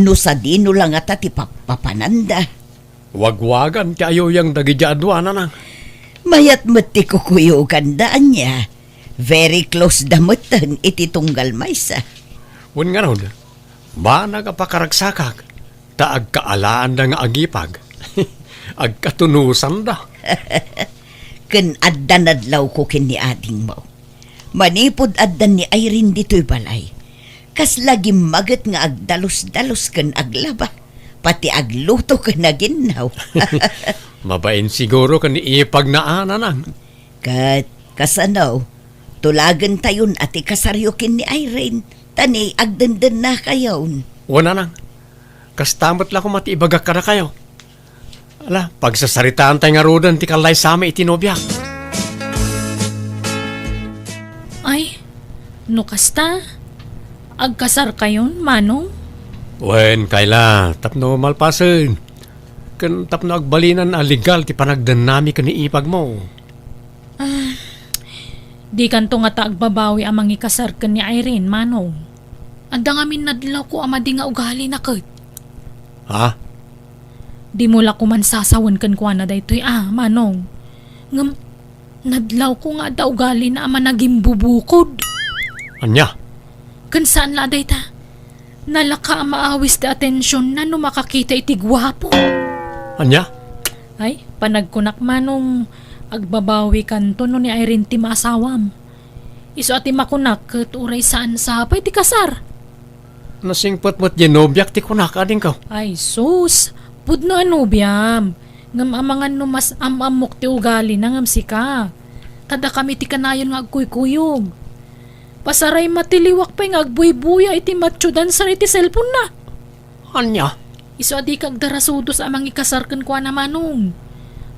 No sadino la ngata ti pappapananda. Wagwagan ti ayuyang dagidiay a dua, nanang. Mayat met ti kukuyoganda, ania. Very close da metten iti tunggal maysa. Wen ngarud, banag a pakaragsakak, ta agkaalaanda nga agipag. Agkatunusanda. Ken adda nadlawko ken ni adingmo. Manipud addan ni Irene ditoy balay, kasla gimmaget nga agdalus-dalus ken aglaba, pati agluto ken aginnaw. Mabain siguro ken ni ipagna a, nanang. Ket kasano, tulagentayon a ti kasaryo ken ni Irene, ta ni agdendennakayon. Wen, nanang. Kasta met la koma ti ibagak kadakayo. Ala, pagsasaritaantay ngaruden ti kallaysami iti nobiak. Ay, no kasta, agkasarkayon, Manong? Wen, Kayla, tapno malpasen. Ken tapno agbalinan a legal ti panagdennami ken ni ipagmo. Ah, dikanto ngata agbabawi a mangikasar ken ni Irene, Manong. Adda ngamin nadlawko a madi nga ugalina ket. Ha? Dimo la koman sasawen kenkuana daytoy a, Manong. Ngem, nadlawko nga adda ugalina a managimbubukod. Ania? Ken saan la a dayta. Nalaka a maawis ti atensionna no makakita iti guapo. Ania? Ay, panagkunak, Manong, agbabawikanto no ni Irene ti maasawam. Isu a ti makunak ket uray saan sapay ti kasar. Nasingpet met diay nobiak ti kunak, adingko. Ay, sus! Pudno a nobiam. Ngem amangan no mas am-ammok ti ugalina ngem sika. Ta dakami ti kanayon nga agkuykuyog. Pasaray matiliwak pay nga agbuybuya iti matcho dancer iti cellphone-na. Ania? Isu a dika agdarasudos a mangikasar kenkuana, Manong.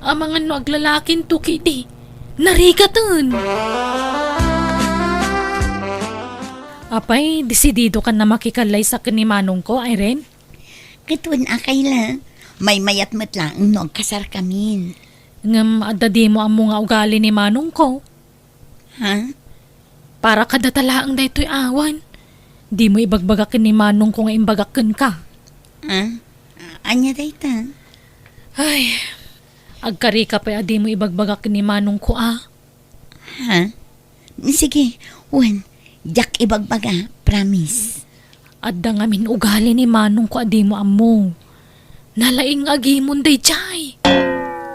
Amangan no aglalakinto ketdi. Narigaten! Apay, desididokan a makikallaysa ken ni Manongko, Irene? Ket wen a, Kayla, maymayat met laeng no agkasarkamin. Ngem adda dimo ammo nga ugali ni Manongko. Ha? Para kadata laeng daytoy awan. Dimo ibagbaga ken ni manongko nga imbagak kenka. Ah? Ania dayta? Ay, agkarika pay a dimo ibagbaga ken ni manongko a. Ha? Sige, wen, diak ibagbaga, promise. Adda ngamin ugali ni manongko a dimo ammo. Nalaing nga agimon daydiay.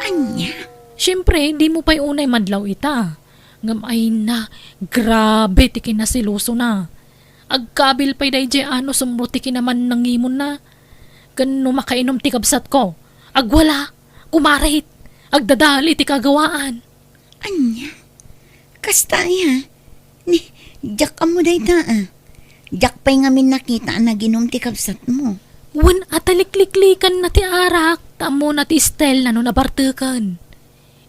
Ania? Siempre, dimo pay unay madlaw ita. Ngem ay na, grabe ti kinaselosona. Agkabil pay daydiay a no sumro ti kinamannangimonna. Ken no makainom ti kabsatko, agwala, kumarit, agdadali ti kagawaan. Ania? Kasta aya? Ni, diak ammo dayta a. Diak pay ngamin nakita a naginum ti kabsatmo. Wen a ta likliklikanna ti arak, ta ammona ti style na no nabarteken.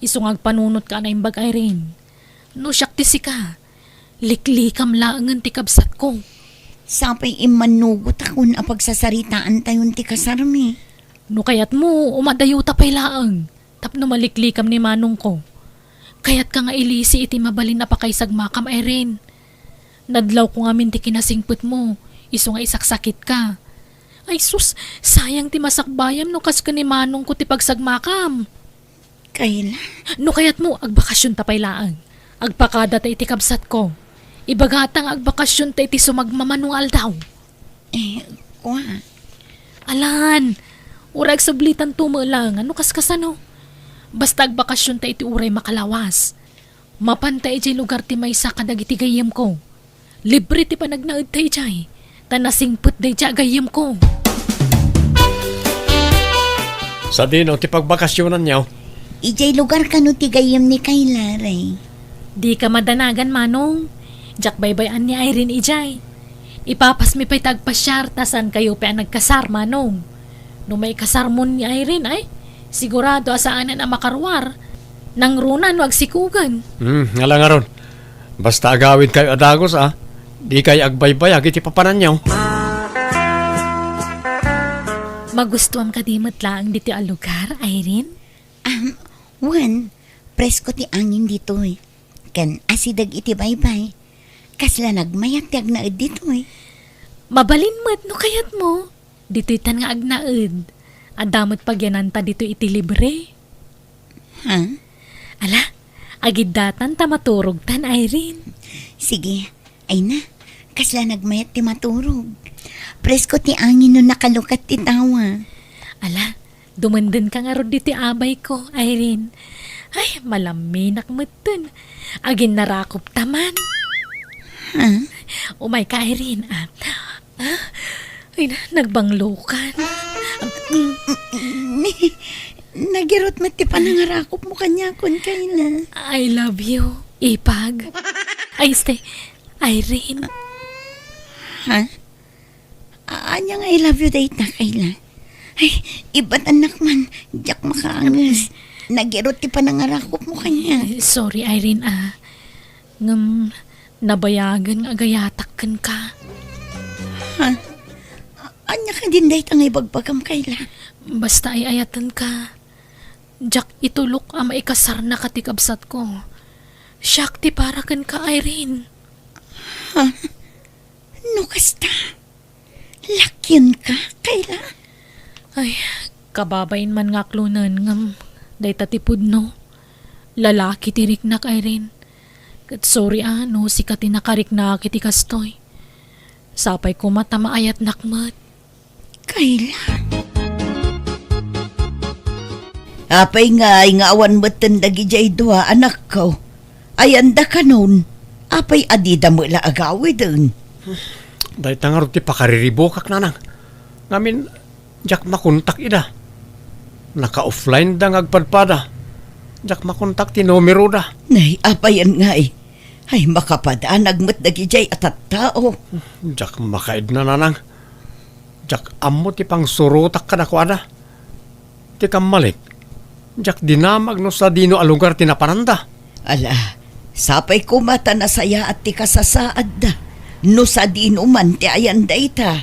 Isu nga agpanunotka a naimbag, Irene. No siak ti sika, liklikam laengen ti kabsatko. Sapay immannugotakon a pagsasaritaantayon ti kasarmi. No kayatmo, umadayuta pay laeng tapno maliklikam ni manongko. Kayatka nga ilisi iti mabalin a pakaisagmakam, Irene. Nadlawko ngamin ti kinasingpetmo, isu nga isaksakitka. Ay sus, sayang ti masakbayam no kas ken ni manongko ti pagsagmakam. Kayla? No kayatmo, agbakasyonta pay laeng. Agpakadata iti kabsatko. Ibagata nga agbakasyonta iti sumagmamano nga aldaw. Eh, kua. Alan, uray agsublitanto met laeng, no kaskasano. Basta agbakasyonta iti uray makalawas. Mapanta idiay lugar ti maysa kadagiti gayyemko. Libre ti panagnaedta idiay, ta nasingpet daydiay a gayyemko. Sadino ti pagbakasionanyo? Idiay lugar kano ti gayyem ni Kayla, Ray? Dika madanagan, Manong. Diak baybay-an ni Irene idiay. Ipapasmi pay ta agpasiar ta saankayo pay a nagkasar, Manong. No maikasarmon ni Irene, ay, sigurado a saanen a makaruar. Nangruna no agsikugen. Hmm, ala ngarud. Basta agawidkayo a dagus, a. Dikay agbaybayag iti papananyo. Magustuam kadi met laeng ditoy a lugar, Irene? Am, wen, presko ti angin ditoy. Ken asideg iti baybay. Kasla nagmayat ti agnaed ditoy. Mabalin met no kayatmo. Ditoytan nga agnaed. Adda met pagyananta ditoy iti libre. Ha? Ala, agiddatan ta maturogtan, Irene. Sige. Ay na, kasla nagmayat ti maturog. Presko ti angin no nakalukat ti tawa. Ala, dumendenka ngarud ditoy abayko, Irene. Ay, malaminak metten. Aginnarakopta man. Ha? Umayka, Irene, a. Ah, ay na, nagbanglokan. Ni, nagirot met ti panangarakopmo kaniakon, Kayla. I love you, Ipag. Ay, este, Irene. Ha? A-, ania nga I love you dayta, Kayla? Ay, ibatannak man, diak makaangis. Nagirot ti panangarakopmo kaniak. Eh, sorry, Irene, a. Ngem, nabayagen nga agayatak kenka. Ha? A-, ania kadin dayta nga ibagbagam, Kayla? Basta ay-ayatenka. Diak itulok a maikasarnaka ti kabsatko. Siak ti para kenka, Irene. Ha? No kasta? Lakionka, Kayla? Ay, kababain man nga aklonen ngem dayta ti pudno. Lalaki ti riknak, Irene. Ket sorry a no sika ti nakariknak iti kastoy. Sapay koma ta maayatnak met. Kayla. Apay ngay nga awan metten dagidiay dua, anakko? Ayanda kanon? Apay a dida met la agawiden? Dayta ngarud ti pakariribukak, nanang. Ngamin, diak makontak ida. Naka-offline da nga agpadpada. Diak makontak ti numeroda. Nay, apayen ngay? Ay, makapadanag met dagidiay a tattao. Diak makaidna, nanang. Diak ammo ti pangsurotak kadakuada. Ti kammalik, diak dinamag no sadino a lugar ti napananda. Ala, sapay koma ta nasayaat ti kasasaadda no sadino man ti ayan dayta.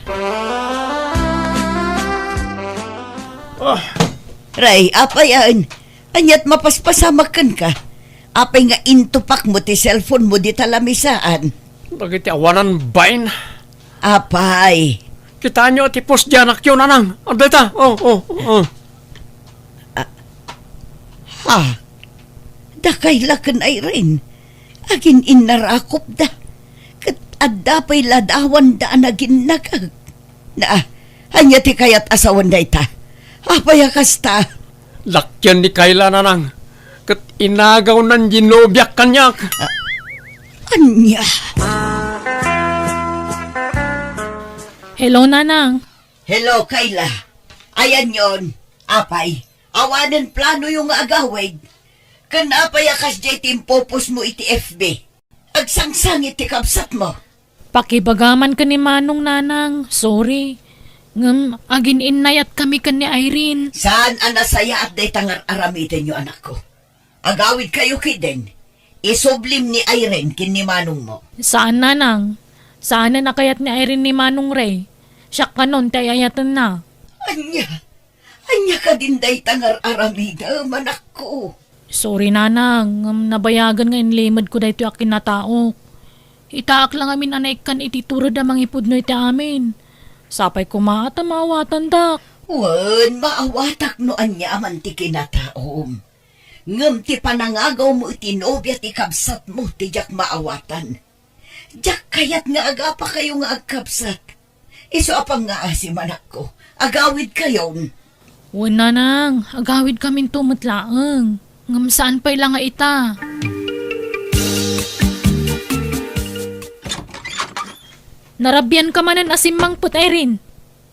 Ah. Ray, apayen? Aniat mapaspasamak kenka? Apay nga intupakmo ti cellphone mo dita lamisaan? Dagiti awanan bain. Apay. Kitaenyo ti post diay anakyo, nanang. Adda ita. Oh, oh, oh. Ah, ha? Da Kayla ken Irene. Agin-innarakopda. Ket adda pay ladawanda a naginnagak. Na, ania ti kayat a sawen dayta? Apay a kasta? Lakian ni Kayla, nanang. Ket inagawnan ti nobiak kaniak. Ah, ania? Hello, nanang. Hello, Kayla. Ayanyon, apay, awanen planoyo nga agawid? Ken apay a kasdiay ti impopost mo iti F B? Agsangsangit ti kabsatmo. Pakibagaman ken ni Manong, nanang. Sorry. Ngem agin-innayatkami ken ni Irene. Saan a nasayaat dayta nga ar-aramidenyo, anakko. Agawidkayo ketdin. Isublim ni Irene ken ni manongmo. Saan, nanang. Saanen a kayat ni Irene ni Manong Ray. Siak kanon ti ay-ayatenna. Ania? Ania kadin dayta nga ar-aramidem, anakko? Sorry, nanang, ngem nabayagen nga inlimedko daytoy a kinataok. Itaak la ngamin a naikkan iti tured a mangipudno iti amin. Sapay koma ta maawatandak. Wen, maawatak no aniaman ti kinataom. Ngem ti panangagawmo iti nobia ti kabsatmo ti diak maawatan. Diak kayat nga agapakayo nga agkabsat. Isu a pangngaasim, anakko, agawidkayon. Wen, nanang, agawidkaminto met laeng. Ngem saan pay la nga ita. Narabianka manen a simmangpet, Irene.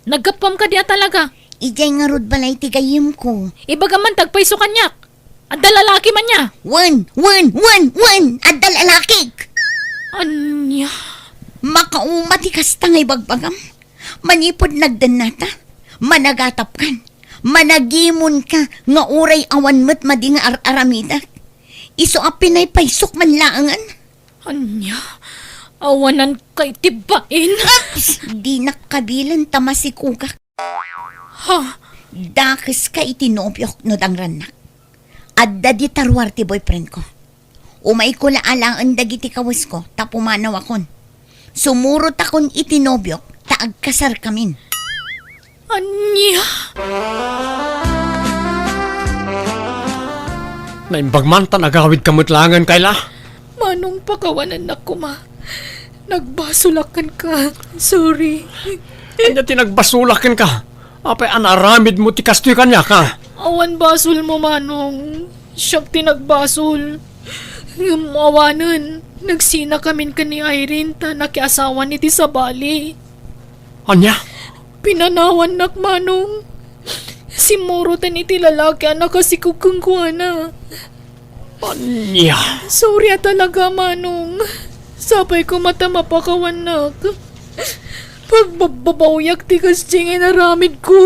Naggapuam kadi a talaga? Idiay ngarud balay ti gayyemko. Ibagam man ti agpayso kaniak. Adda lalaki man nia? Wen, wen, wen, wen! Adda lalakik! Ania? Makauma ti kasta nga ibagbagam. Manipud nagdennata, managatapkan, managimonka nga uray awan met madi nga ar-aramidak. Isu a pinaypaysok man laengen. Ania? Awananka iti bain? Ups! Dinak kabilen ta masikogak. Ha? Dakeska iti nobiok no dangrannak. Adda dita ruar ti boyfriendko. Umayko la alaen dagiti kawesko ta pumanawakon. Sumurotakon iti nobiok ta agkasarkamin. Ania? Naimbag man ta nagawidka met laengen, Kayla. Manong, pakawanennak koma. Nagbasolak kenka. Sorry. Ania ti nagbasolak kenka? Apay a naaramidmo ti kastoy kaniak, a? Awan basolmo, Manong. Siak ti nagbasol. Ngem awanen, nagsinakamin ken ni Irene ta nakiasawan iti sabali. Ania? Pinanawannak, Manong. Simmuroten iti lalaki a nakasikog kenkuana. Ania? Sorry a talaga, Manong. Sapay koma ta mapakawannak. Pagbabbabawiak ti kasdiay nga inaramidko.